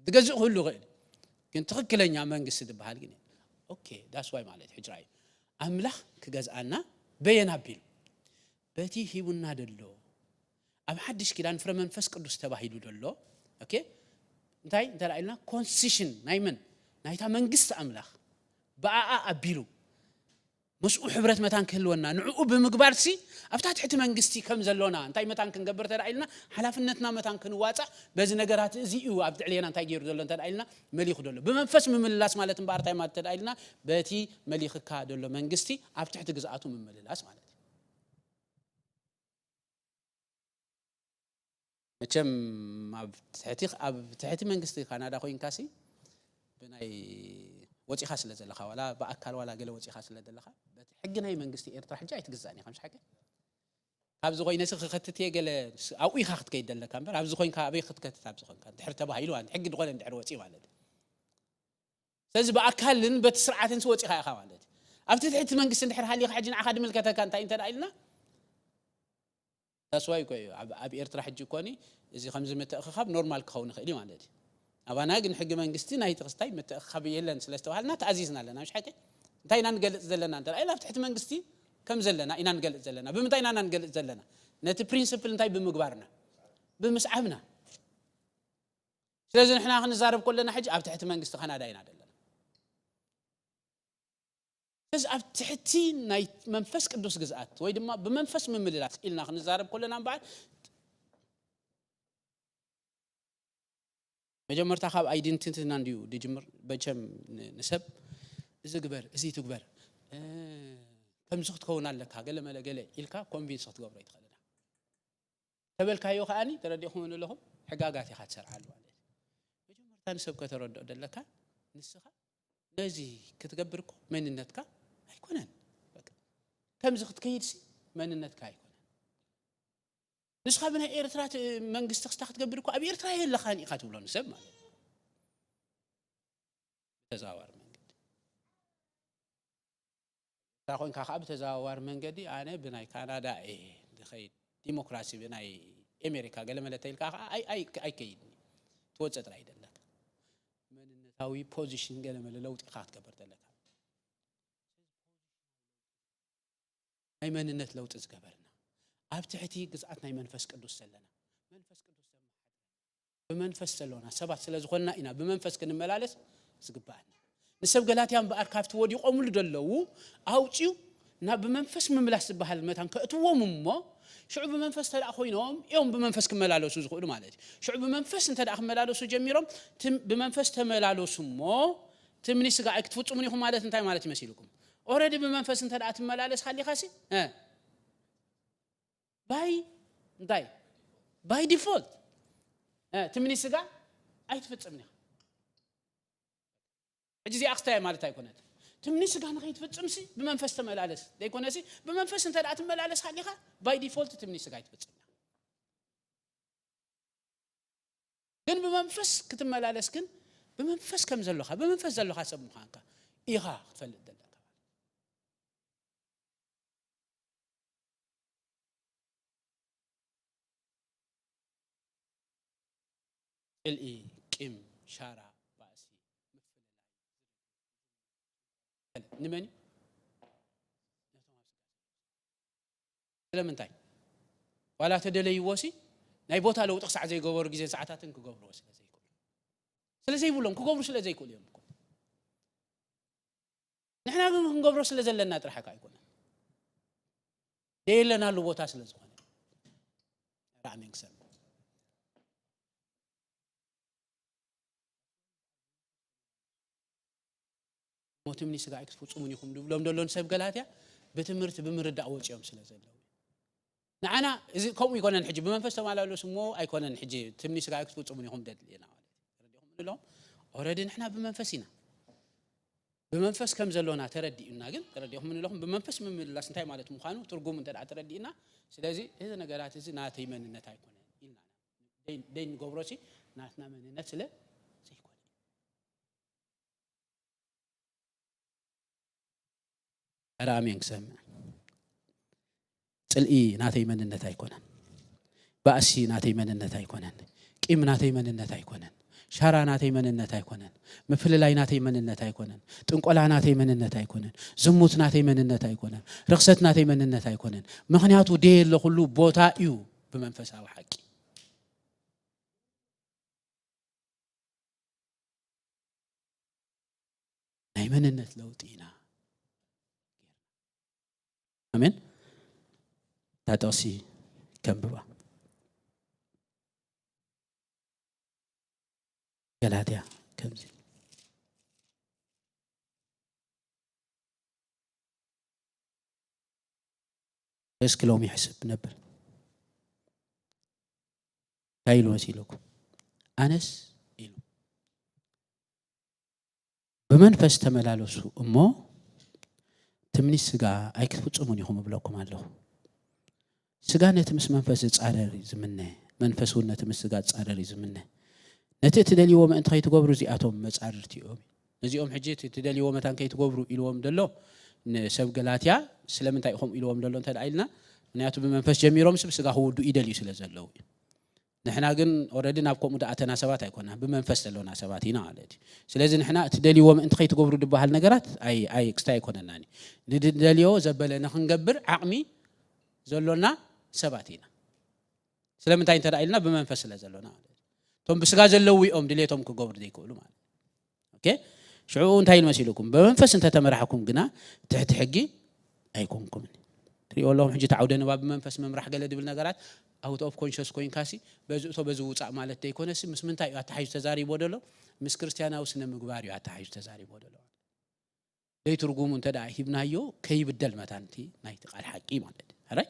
ዝገዝእ ክህሉ ይኽእል፣ ግን ትኽክለኛ መንግስቲ ዝበሃል ግን የለን። ኦኬ፣ that's why ማለት ሕጂ ራእዩ ኣምላኽ ክገዝኣና በየን ኣቢሉ በቲ ሂቡና ደሎ ኣብ ሓድሽ ኪዳን ፍረ መንፈስ ቅዱስ ተባሂሉ ደሎ። ኦኬ፣ እንታይ እንተ ኢልና ኮንስቲቱሽን ናይ መን ናይታ መንግስቲ ኣምላኽ ብኣኣ ኣቢሉ ምስኡ ሕብረት መታን ክህልወና ንዕኡ ብምግባር ሲ ኣብታ ትሕቲ መንግስቲ ከም ዘሎና እንታይ መታን ክንገብር ተዳ ኢልና ሓላፍነትና መታን ክንዋፃእ በዚ ነገራት እዚ እዩ ኣብ ትዕሌና እንታይ ገይሩ ዘሎ እንተ ኢልና መሊኹ ደሎ ብመንፈስ ምምልላስ ማለት እምበኣር እንታይ ማለት ተዳ ኢልና በቲ መሊኽካ ደሎ መንግስቲ ኣብ ትሕቲ ግዝኣቱ ምምልላስ ማለት እዩ። መቸም ኣብ ትሕቲ ኣብ ትሕቲ መንግስቲ ካናዳ ኮይንካሲ ብናይ ወፂኻ ስለ ዘለኻ ዋላ ብኣካል ዋላ ገለ ወፂኻ ስለ ዘለኻ በቲ ሕጊ ናይ መንግስቲ ኤርትራ ሕጂ ኣይትግዛእን ኢኻ። ምሽ ሓቂ ካብዚ ኮይነሲ ክኸትት እየ ገለ ኣብኡ ኢኻ ክትከይድ ዘለካ እምበር ኣብዚ ኮይንካ ኣበይ ክትከትት ኣብዚ ኮይንካ ድሕር ተባሂሉ ሕጊ ዝኾነ ድሕር ወፂ ማለት እዩ። ስለዚ ብኣካልን በቲ ስርዓትን ወፂኻ ኢኻ ማለት እዩ። ኣብቲ ትሕቲ መንግስቲ እንድሕር ሃሊኻ ሕጂ ንዓኻ ድምልከተካ እንታይ እንተ ኢልና ተስዋይ እኮ እዩ ኣብ ኤርትራ ሕጂ እኮኒ እዚ ከምዚ ምትእኽኻብ ኖርማል ክኸውን ይኽእል እዩ ማለት እዩ። ኣባና ግን ሕጊ መንግስቲ ናይ ትኽስታይ ምትእኽኻብ የለን ስለ ዝተባሃልና ተኣዚዝና ኣለና። ምሽ ሓቂ እንታይ ኢና ንገልፅ ዘለና እንተ ኢልና ኣብ ትሕቲ መንግስቲ ከም ዘለና ኢና ንገልፅ ዘለና። ብምንታይ ኢና ንገልፅ ዘለና? ነቲ ፕሪንስፕል እንታይ ብምግባርና ብምስዓብና። ስለዚ ንሕና ክንዛረብ ከለና ሕጂ ኣብ ትሕቲ መንግስቲ ካናዳ ኢና ዘለና። ስለዚ ኣብ ትሕቲ ናይ መንፈስ ቅዱስ ግዝኣት ወይ ድማ ብመንፈስ ምምልላስ ኢልና ክንዛረብ ከለና እምበኣር መጀመርታ ካብ ኣይደንቲቲና እንድዩ ድጅምር። በቸም ንሰብ እዚ ግበር እዚ ትግበር ከምዚ ክትከውን ኣለካ ገለ መለ ገለ ኢልካ ኮንቪንስ ክትገብሮ ይትኽእልና ተበልካዮ ከዓኒ ተረዲእኹም ኣለኹም ሕጋጋት ኢኻ ትሰርዓሉ ማለት እዩ። መጀመርታ ንሰብ ከተረድኦ ደለካ ንስኻ ነዚ ክትገብር እኮ መንነትካ ኣይኮነን። ከምዚ ክትከይድሲ መንነትካ ኣይኮነን። ንስኻ ብናይ ኤርትራ መንግስቲ ክስታ ክትገብር እኮ ኣብ ኤርትራ የለኻን ኢኻ ትብሎ ንሰብ ማለት እዩ። ብተዘዋዋሪ መንገዲ እታ ኮይንካ ከዓ ብተዘዋዋሪ መንገዲ ኣነ ብናይ ካናዳ እየ ዝኸይድ ዲሞክራሲ ብናይ ኤሜሪካ ገለ መለ ተይልካ ከዓ ኣይከይድን ትወፀ ጥራይ ደለካ መንነታዊ ፖዚሽን ገለ መለ ለውጢ ኢኻ ክትገብር ዘለካ ናይ መንነት ለውጢ ዝገበርና ኣብ ትሕቲ ግዝኣት ናይ መንፈስ ቅዱስ ዘለና መንፈስ ቅዱስ ብመንፈስ ዘሎና ሰባት ስለ ዝኾንና ኢና ብመንፈስ ክንመላለስ ዝግባኣና። ንሰብ ገላትያ እምበኣር ካብቲ ወዲቖምሉ ዘለዉ ኣውፅዩ ናብ ብመንፈስ ምምላስ ዝበሃል መታን ከእትዎም እሞ ሽዑ ብመንፈስ ተደኣ ኮይኖም እዮም ብመንፈስ ክመላለሱ ዝኽእሉ ማለት እዩ። ሽዑ ብመንፈስ እንተ ደኣ ክመላለሱ ጀሚሮም ትም- ብመንፈስ ተመላለሱ እሞ ትምኒ ስጋ ኣይክትፍጽሙን ኢኹም ማለት እንታይ ማለት ይመሲልኩም? ኦረዲ ብመንፈስ እንተ ደኣ ትመላለስ ሃሊኻሲ ባይ እንታይ ባይ ዲፎልት ትምኒ ስጋ ኣይትፍጽምን ኢኻ። ሕጂ እዚኣ ክስታይ ማለት ኣይኮነት ትምኒ ስጋ ንኸይትፍጽምሲ ብመንፈስ ተመላለስ ዘይኮነሲ ብመንፈስ እንተ ደኣ ትመላለስ ሃሊኻ ባይ ዲፎልት ትምኒ ስጋ ኣይትፍጽም ኢኻ። ግን ብመንፈስ ክትመላለስ ግን ብመንፈስ ከም ዘለኻ ብመንፈስ ዘለኻ ሰብ ምዃንካ ኢኻ ክትፈልጥ ዘለካ። ጽልኢ፣ ቂም፣ ሻራ፣ ባእሲ፣ ምፍልላይ ንምንዩ? ስለምንታይ ዋላ ተደለይዎ ሲ ናይ ቦታ ለውጢ ክሳዕ ዘይገበሩ ግዜን ሰዓታትን ክገብርዎ ስለ ዘይክእሉ ስለ ዘይብሎም ክገብሩ ስለ ዘይክእሉ እዮም እኮ። ንሕና ግን ክንገብሮ ስለ ዘለና ጥራሕ እኮ ኣይኮነን ደየለናሉ ቦታ ስለ ዝኾነ ራእሜን ክሰብ ሞትምኒ ስጋይ ክትፍጽሙን ኢኹም ድብሎም ደሎ ንሰብ ገላትያ ብትምህርቲ ብምርዳእ ወፂኦም ስለ ዘለዉ ንዓና እዚ ከምኡ ይኮነን። ሕጂ ብመንፈስ ተማላለሱ እሞ ኣይኮነን። ሕጂ ትምኒ ስጋ ክትፍጽሙ ኢኹም ደድልየና ማለት እዩ። ተረዲኹም ንብሎም። ኦረዲ ንሕና ብመንፈስ ኢና። ብመንፈስ ከም ዘሎና ተረዲኡና፣ ግን ተረዲኹም ንለኹም ብመንፈስ ምምልላስ እንታይ ማለት ምዃኑ ትርጉም እንተ ደኣ ተረዲእና፣ ስለዚ እዚ ነገራት እዚ ናተይ መንነት ኣይኮነን ኢልና ደይ- ደይ ንገብሮ ሲ ናትና መንነት ስለ ዘይኮነ። ኧረ ኣሜን ክሰምዕ። ጽልኢ ናተይ መንነት ኣይኮነን። ባእሲ ናተይ መንነት ኣይኮነን። ቂም ናተይ መንነት ኣይኮነን። ሻራ ናተይ መንነት ኣይኮነን። ምፍልላይ ናተይ መንነት ኣይኮነን። ጥንቆላ ናተይ መንነት ኣይኮነን። ዝሙት ናተይ መንነት ኣይኮነን። ርኽሰት ናተይ መንነት ኣይኮነን። ምኽንያቱ ደየ ኣለኹሉ ቦታ እዩ ብመንፈሳዊ ሓቂ። ናይ መንነት ለውጢ ኢና። ኣሜን። እታ ጥቕሲ ከንብባ። ገላትያ ከምዚ። እስኪ ሎሚ ይሕስብ ነብል። እንታይ ኢሉ መሲልኩም? ኣነስ ኢሉ፣ ብመንፈስ ተመላለሱ እሞ ትምኒት ስጋ ኣይክትፍጽሙን ኢኹም እብለኩም ኣለኹ። ስጋ ነቲ ምስ መንፈስ ዝጻረር እዩ ዝምነ፣ መንፈስ እውን ነቲ ምስ ስጋ ዝጻረር እዩ ዝምነ። ነቲ እትደልይዎ ምእንቲ ከይትገብሩ እዚኣቶም መጻርርቲ እዮም። ነዚኦም ሕጂ እቲ እትደልይዎ መታን ከይትገብሩ ኢልዎም ደሎ ንሰብ ገላትያ። ስለምንታይ እዩ ከምኡ ኢልዎም ደሎ እንተ ደኣ ኢልና፣ ምክንያቱ ብመንፈስ ጀሚሮም ስብ ስጋ ክውዱ ይደልዩ ስለ ዘለዉ እዩ። ንሕና ግን ኦረዲ ናብ ከምኡ ደኣተና ሰባት ኣይኮና፣ ብመንፈስ ዘሎና ሰባት ኢና ማለት እዩ። ስለዚ ንሕና እቲ ደልይዎ ምእንቲ ከይትገብሩ ዝበሃል ነገራት ኣይ ኣይ ክስታይ ኣይኮነናን እዩ። ንድደልዮ ዘበለ ንክንገብር ዓቕሚ ዘሎና ሰባት ኢና። ስለምንታይ እንተ ኢልና ብመንፈስ ስለ ዘሎና ማለት እዩ። እቶም ብስጋ ዘለዉ እዮም ድሌቶም ክገብሩ ዘይክእሉ ማለት እዩ። ኦኬ፣ ሽዑ እንታይ ኢሉ መሲልኩም? ብመንፈስ እንተተመራሕኩም ግና ትሕቲ ሕጊ ኣይኮንኩምን። ትሪኦ ኣለኹም ሕጂ እቲ ዓውደ ንባብ ብመንፈስ ምምራሕ ገለ ድብል ነገራት ኣውት ኦፍ ኮንሽስ ኮይንካሲ በዚ እቶ በዚ ውፃእ ማለት ዘይኮነሲ ምስ ምንታይ እዩ ኣተሓይዙ ተዛሪቦ ደሎ? ምስ ክርስትያናዊ ስነ ምግባር እዩ ኣተሓይዙ ተዛሪቦ ደሎ። ደይ ትርጉሙ እንተ ደኣ ሂብናዮ ከይብደል መታንቲ ናይቲ ቃል ሓቂ ማለት እዩ። ሕራይ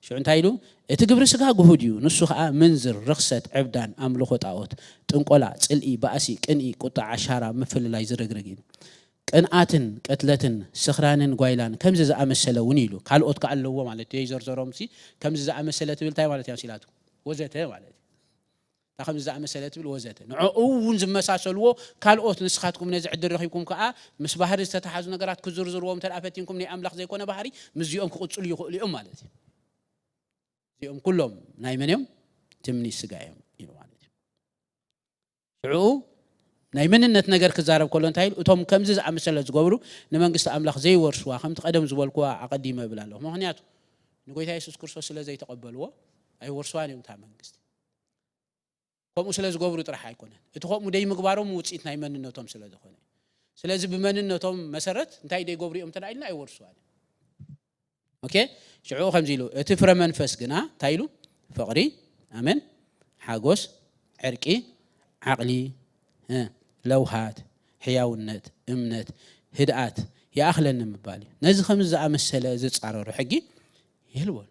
ሽዑ እንታይ ኢሉ? እቲ ግብሪ ስጋ ግሁድ እዩ፣ ንሱ ኸኣ ምንዝር፣ ርኽሰት፣ ዕብዳን፣ ኣምልኾ ጣዖት፣ ጥንቆላ፣ ጽልኢ፣ ባእሲ፣ ቅንኢ፣ ቁጣ፣ ዓሻራ፣ ምፍልላይ፣ ዝርግርግ እዩ። ቅንኣትን ቅትለትን ስኽራንን ጓይላን ከምዚ ዝኣመሰለ እውን ኢሉ። ካልኦት ከኣ ኣለዎ ማለት እዩ። ይዘርዘሮም ሲ ከምዚ ዝኣመሰለ ትብል እንታይ ማለት እያ? ሲላቱ ወዘተ ማለት እዩ። እታ ከምዚ ዝኣመሰለ ትብል ወዘተ። ንዕኡ እውን ዝመሳሰልዎ ካልኦት ንስኻትኩም ነዚ ዕድል ረኺብኩም ከኣ ምስ ባህሪ ዝተተሓዙ ነገራት ክዝርዝርዎም እንተ ደኣ ፈቲንኩም ናይ ኣምላኽ ዘይኮነ ባህሪ ምስዚኦም ክቕጽሉ ይኽእሉ እዮም ማለት እዩ። እዚኦም ኩሎም ናይ መን እዮም? ትምኒት ስጋ እዮም ኢሉ ማለት እዩ። ሽዑ ናይ መንነት ነገር ክዛረብ ከሎ እንታይ ኢሉ? እቶም ከምዚ ዝኣመሰለ ዝገብሩ ንመንግስቲ ኣምላኽ ዘይወርስዋ፣ ከምቲ ቀደም ዝበልክዋ ኣቐዲመ እብል ኣለኹ። ምኽንያቱ ንጎይታ የሱስ ክርስቶስ ስለ ዘይተቐበልዎ ኣይወርስዋን እዮም እታ መንግስቲ። ከምኡ ስለ ዝገብሩ ጥራሕ ኣይኮነን። እቲ ከምኡ ደይምግባሮም ውፅኢት ናይ መንነቶም ስለ ዝኾነ። ስለዚ ብመንነቶም መሰረት እንታይ ደይገብሩ እዮም እንተ ደኣ ኢልና ኣይወርስዋን እዮም። ኦኬ? ሽዑ ከምዚ ኢሉ፣ እቲ ፍረ መንፈስ ግና እንታይ ኢሉ? ፍቕሪ፣ ኣሜን፣ ሓጎስ፣ ዕርቂ፣ ዓቕሊ፣ እ፣ ለውሃት፣ ሕያውነት፣ እምነት፣ ህድኣት፣ ይኣኽለኒ ምባል እዩ። ነዚ ከምዚ ዝኣመሰለ ዝጻረሩ ሕጊ የልቦን።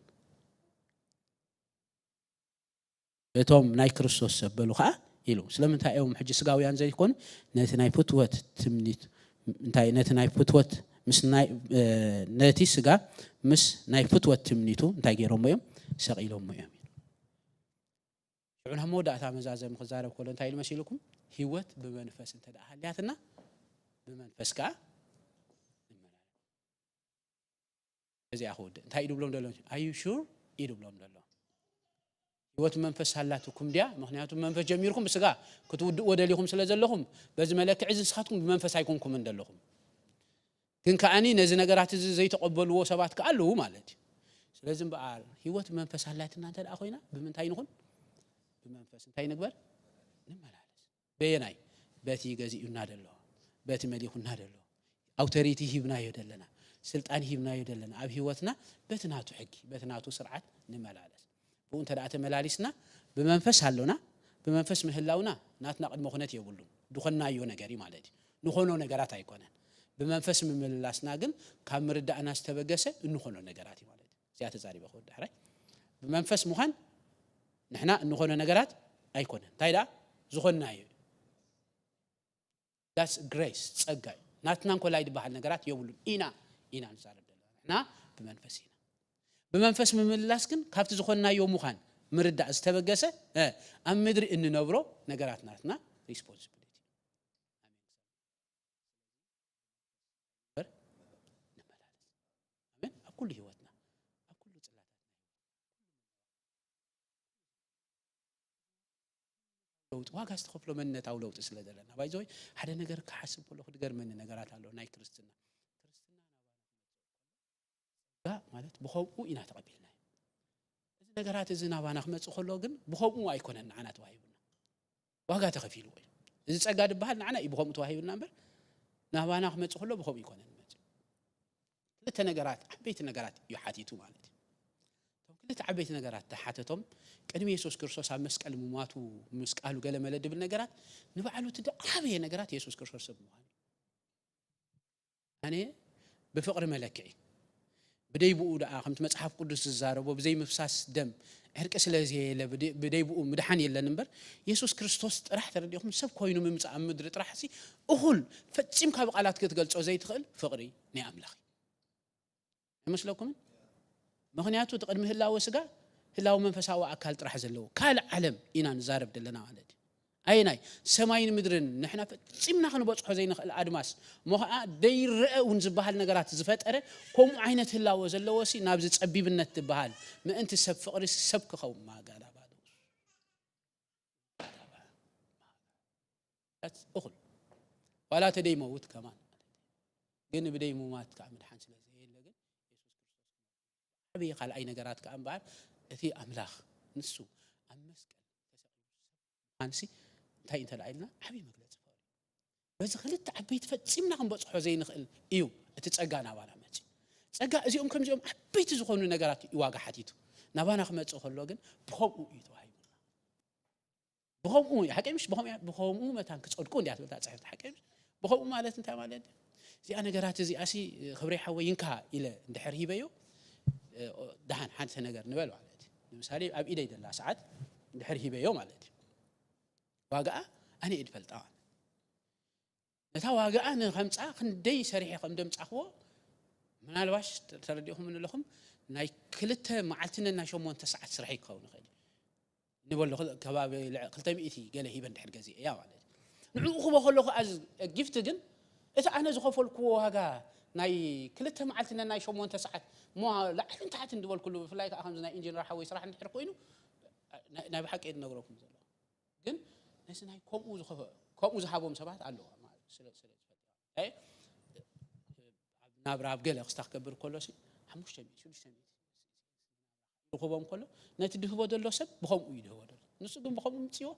እቶም ናይ ክርስቶስ ዘበሉ ኸኣ ኢሉ። ስለምንታይ እዮም ሕጂ ስጋውያን ዘይኮኑ? ነቲ ናይ ፍትወት ትምኒት፣ እንታይ፣ ነቲ ናይ ፍትወት ምስ ናይ፣ እ፣ ነቲ ስጋ ምስ ናይ ፍትወት ትምኒቱ እንታይ ገይሮሞ እዮም? ሰቒሎሞ እዮም። ሽዑ ናብ መወዳእታ መዛዘሚ ክዛረብ ከሎ እንታይ ኢሉ መሲልኩም? ህይወት ብመንፈስ እንተ ደኣ ሃልያትና፣ ብመንፈስ ከኣ ንመላለስ። እዚኣ ክውድእ። እንታይ እዩ ድብሎም ዘሎ? Are you sure? እዩ ድብሎም ዘሎ። ህይወት መንፈስ ሃላትኩም ድያ? ምኽንያቱ መንፈስ ጀሚርኩም ብስጋ ክትውድእዎ ደሊኹም ስለ ዘለኹም፣ በዚ መለክዒ እዚ ንስኻትኩም ብመንፈስ ኣይኮንኩምን ዘለኹም። ግን ከኣኒ ነዚ ነገራት እዚ ዘይተቐበልዎ ሰባት ከኣ ኣለዉ ማለት እዩ። ስለዚ እምበኣር ህይወት መንፈስ ሃላትና እንተ ደኣ ኮይና፣ ብምንታይ ንኹን? ብመንፈስ። እንታይ ንግበር? ንመላለስ። በየናይ? በቲ ገዚኡና ደሎ፣ በቲ መሊኹና ደሎ፣ ኣውቶሪቲ ሂብናዮ ደለና፣ ስልጣን ሂብናዮ ደለና፣ ኣብ ህይወትና በቲ ናቱ ሕጊ፣ በቲ ናቱ ስርዓት ንመላለስ። ብኡ እንተ ደኣ ተመላሊስና፣ ብመንፈስ ኣሎና፣ ብመንፈስ ምህላውና ናትና ቅድመ ኩነት የብሉን። ድኾንናዮ ነገር እዩ ማለት እዩ። ንኾኖ ነገራት ኣይኮነን። ብመንፈስ ምምልላስና ግን ካብ ምርዳእና ዝተበገሰ እንኾኖ ነገራት እዩ ማለት እዩ። እዚኣ ተዛሪበ ክወድእ ሕራይ። ብመንፈስ ምዃን ንሕና እንኾኖ ነገራት ኣይኮነን። እንታይ ደኣ ዝኾንናዮ እዩ። That's grace፣ ጸጋ እዩ። ናትና እንኮላይ ዝበሃል ነገራት የብሉን። ኢና ኢና ንዛረብ ዘለና ንሕና ብመንፈስ ኢና። ብመንፈስ ምምልላስ ግን ካብቲ ዝኾንናዮ ምዃን ምርዳእ ዝተበገሰ፣ እ፣ ኣብ ምድሪ እንነብሮ ነገራት ናትና ሪስፖንሲቢሊቲ። እምበር ንመላለስ። ኣሜን። ኣብ ኩሉ ህይወትና፣ ኣብ ኩሉ ጽላታት ለውጢ፣ ዋጋ ዝተኸፍሎ መንነታዊ ለውጢ ስለ ዘለና። ባይዘወይ ሓደ ነገር ክሓስብ ከለኹ ድገርመኒ ነገራት ኣሎ ናይ ክርስትና። ክርስትና ናባና ክመጽእ ከሎ፣ ጸጋ ማለት ብኸምኡ ኢና ተቐቢልናዮ። እዚ ነገራት እዚ ናባና ክመጽእ ከሎ ግን ብኸምኡ ኣይኮነን ንዓና ተዋሂቡና። ዋጋ ተኸፊልዎ እዩ። እዚ ጸጋ ዝበሃል ንዓና እዩ ብኸምኡ ተዋሂቡና እምበር፣ ናባና ክመጽእ ከሎ ብኸምኡ ኣይኮነን ዝመጽእ። ክልተ ነገራት፣ ዓበይቲ ነገራት እዩ ሓቲቱ ማለት እዩ። እቶም ክልተ ዓበይቲ ነገራት ተሓተቶም፣ ቅድሚ የሱስ ክርስቶስ ኣብ መስቀል ምሟቱ፣ ምስ ቃሉ ገለ መለ ድብል ነገራት፣ ንባዕሉ እቲ ዝዓበየ ነገራት የሱስ ክርስቶስ ሰብ ምዃኑ። ኣነ ብፍቕሪ መለክዒ፣ ብደይ ብኡ ደኣ ከምቲ መጽሓፍ ቅዱስ ዝዛረቦ፣ ብዘይ ምፍሳስ ደም ዕርቂ ስለ ዘየለ፣ ብደ-፣ ብደይ ብኡ ምድሓን የለን እምበር፣ የሱስ ክርስቶስ ጥራሕ ተረዲእኹም ሰብ ኮይኑ ምምጻእ ኣብ ምድሪ ጥራሕ ሲ እኹል ፈጺምካ ብቓላት ክትገልጾ ዘይትኽእል ፍቕሪ ናይ ኣምላኽ እዩ። ኣይመስለኩምን? ምኽንያቱ እቲ ቅድሚ ህላወ ስጋ፣ ህላወ መንፈሳዊ ኣካል ጥራሕ ዘለዎ ካልእ ዓለም ኢና ንዛረብ ዘለና ማለት እዩ። ኣየናይ? ሰማይን ምድርን ንሕና ፈጺምና ክንበጽሖ ዘይንኽእል ኣድማስ፣ እሞ ኸዓ ደይረአ እውን ዝበሃል ነገራት ዝፈጠረ ከምኡ ዓይነት ህላወ ዘለዎ ሲ ናብዚ ጸቢብነት ዝበሃል ምእንቲ ሰብ ፍቕሪ ሰብ ክኸውን ማጋላባሉ። እኹል ዋላ ተደይመውት ከማን ግን ብደይ ሙማት ከዓ ምድሓን ስለ ዘየለ ግን የሱስ ክርስቶስ ዓብዪ ካልኣይ ነገራት ከዓ እምበኣር እቲ ኣምላኽ ንሱ ኣብ መስቀል ተሰቒሉ ሰብ ምዃንሲ እንታይ እንተ ደኣ ኢልና ዓብዪ መግለጺ ፍቕሪ እዩ። በዚ ክልተ ዓበይቲ ፈጺምና ክንበጽሖ ዘይንኽእል እዩ እቲ ጸጋ ናባና መጺኡ። ጸጋ እዚኦም ከምዚኦም ዓበይቲ ዝኾኑ ነገራት እዩ ዋጋ ሓቲቱ ናባና ክመጽእ ከሎ ግን ብኸምኡ እዩ ተዋሂቡና። ብኸምኡ እዩ ሓቂ ምሽ? ብኸምኡ እያ፣ ብኸምኡ መታን ክጸድቁ እንዲያ ትብል እታ ጽሕፍቲ ሓቂ ምሽ? ብኸምኡ ማለት እንታይ ማለት እዩ? እዚኣ ነገራት እዚኣ ሲ ክብረይ ሓወይ ይንካ ኢለ እንድሕር ሂበዮ፣ እ፣ ደሓን ሓንቲ ነገር ንበል ማለት እዩ። ንምሳሌ ኣብ ኢደይ ዘላ ሰዓት እንድሕር ሂበዮ ማለት እዩ። ዋጋኣ ኣነ እየ ዝፈልጣ ማለት። ነታ ዋጋኣ ንኸምጻ ክንደይ ሰሪሐ ከም ደምጻኽዎ ምናልባሽ ተረዲእኹም ኣለኹም። ናይ ክልተ መዓልቲ ነናይ ሸሞንተ ሰዓት ስራሕ ክኸውን ይኽእል እዩ። ንበሎ ክል-፣ ከባቢ ልዕ-፣ ክልተ ሚእቲ ገለ ሂበ እንድሕር ገዚኤ እያ ማለት እዩ። ንዕኡ ክቦ ከለኹ ኣዝ ጊፍት ግን እቲ ኣነ ዝኸፈልኩዎ ዋጋ ናይ ክልተ መዓልቲ ነናይ ሸሞንተ ሰዓት እሞ ላዕልን ታሕትን ዝበልኩሉ፣ ብፍላይ ከዓ ከምዚ ናይ ኢንጂነር ሓወይ ስራሕ እንድሕር ኮይኑ ናይ፣ ናይ ብሓቂ እየ ዝነግረኩም ዘለኹ። ግን ነዚ ናይ ከምኡ ዝኸፈ-፣ ከምኡ ዝሃቦም ሰባት ኣለዉ ማለት ስለ፣ ስለ ዝፈልጥ። ኣይ፣ ኣብ ናብራ ኣብ ገለ ክስታ ክገብር ከሎ ሲ ሓሙሽተ ሚእቲ፣ ሽዱሽተ ሚእቲ ዝህቦም ከሎ ነቲ ድህቦ ዘሎ ሰብ ብኸምኡ እዩ ድህቦ ዘሎ። ንሱ ግን ብኸምኡ ምጽዎ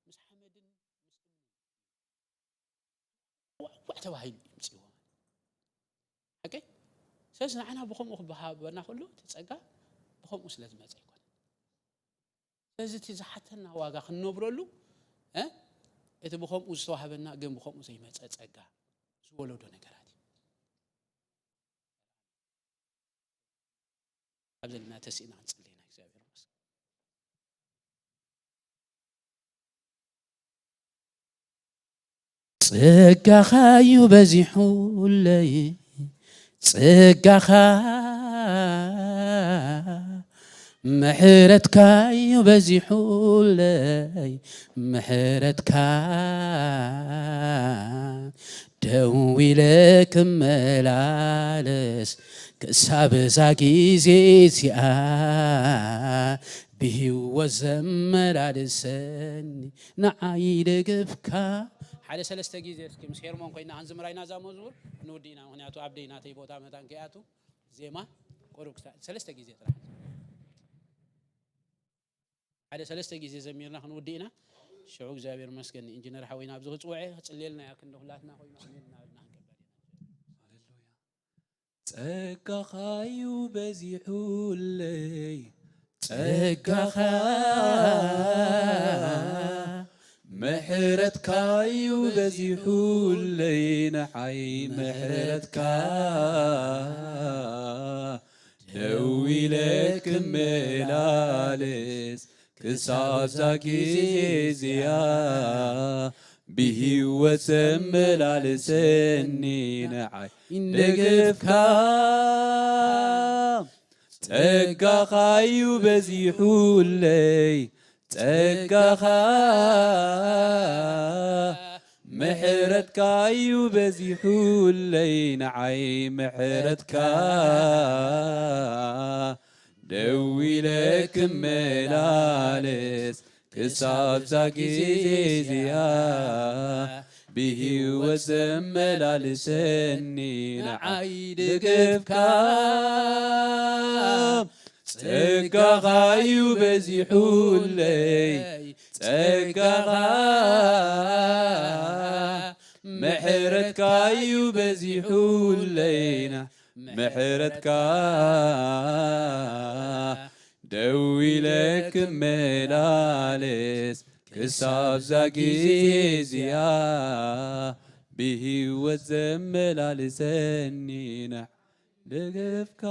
ምስ ሓመድን ምስ እምንን ዋዕ ተባሂሉ እዩ ምጽዎ። ሓቂ? ስለዚ ንዓና ብኸምኡ ክበሃበና ከሎ እቲ ጸጋ ብኸምኡ ስለ ዝመጸ ኣይኮነን። ስለዚ እቲ ዝሓተና ዋጋ ክንነብረሉ፣ እ፣ እቲ ብኸምኡ ዝተዋህበና ግን ብኸምኡ ዘይመጸ ጸጋ ዝወለዶ ነገራት እዩ። ኣብ ዘለና ተስኢና ክንጽሊ ኢና። እግዚኣብሔር ይመስገን። ጸጋኻ እዩ በዚሑለይ፣ ጸጋኻ፣ ምሕረትካ እዩ በዚሑለይ፣ ምሕረትካ፣ ደው ኢለ ክመላለስ ክሳብ እዛ ግዜ እዚኣ ብህይወት ዘመላልሰኒ ንዓይ ደገፍካ። ሓደ ሰለስተ ግዜ እስኪ ምስ ሄርሞን ኮይና ክንዝምራ ኢና እዛ መዝሙር። ክንውዲ ኢና፣ ምኽንያቱ ኣብ ደይ ናተይ ቦታ መታን ከይኣቱ ዜማ ቁሩብ ክሳ-፣ ሰለስተ ግዜ ጥራሕ። ሓደ ሰለስተ ግዜ ዘሚርና ክንውዲ ኢና። ሽዑ እግዚኣብሔር ይመስገን ንኢንጂነር ሓወይና ኣብዚ ክጽውዐ ክጽልየልና እያ ክንዲ ኩላትና ኮይኑ ኣሜን እናበልና ክንቅበል ኢና። ሃሌሉያ። ጸጋኻ እዩ በዚሑለይ፣ ጸጋኻ፣ ምሕረትካ እዩ በዚሑለይ ንዓይ፣ ምሕረትካ፣ ደው ኢለ ክመላለስ ክሳብ እዛ ግዜ እዚኣ ብህይወት ዘመላልሰኒ ንዓይ ደገፍካ ጸጋኻ እዩ በዚሑለይ ጸጋኻ ምሕረትካ እዩ በዚሑለይ ንዓይ ምሕረትካ ደው ኢለ ክመላለስ ክሳብ እዛ ግዜ እዚኣ ብህይወት ዘመላልሰኒ ንዓይ ደገፍካ ጸጋኻ እዩ በዚሑለይ ጸጋኻ ምሕረትካ እዩ በዚሑለይና ምሕረትካ ደው ኢለ ክመላለስ ክሳብ እዛ ግዜ እዚኣ ብህይወት ዘመላልሰኒና ደገፍካ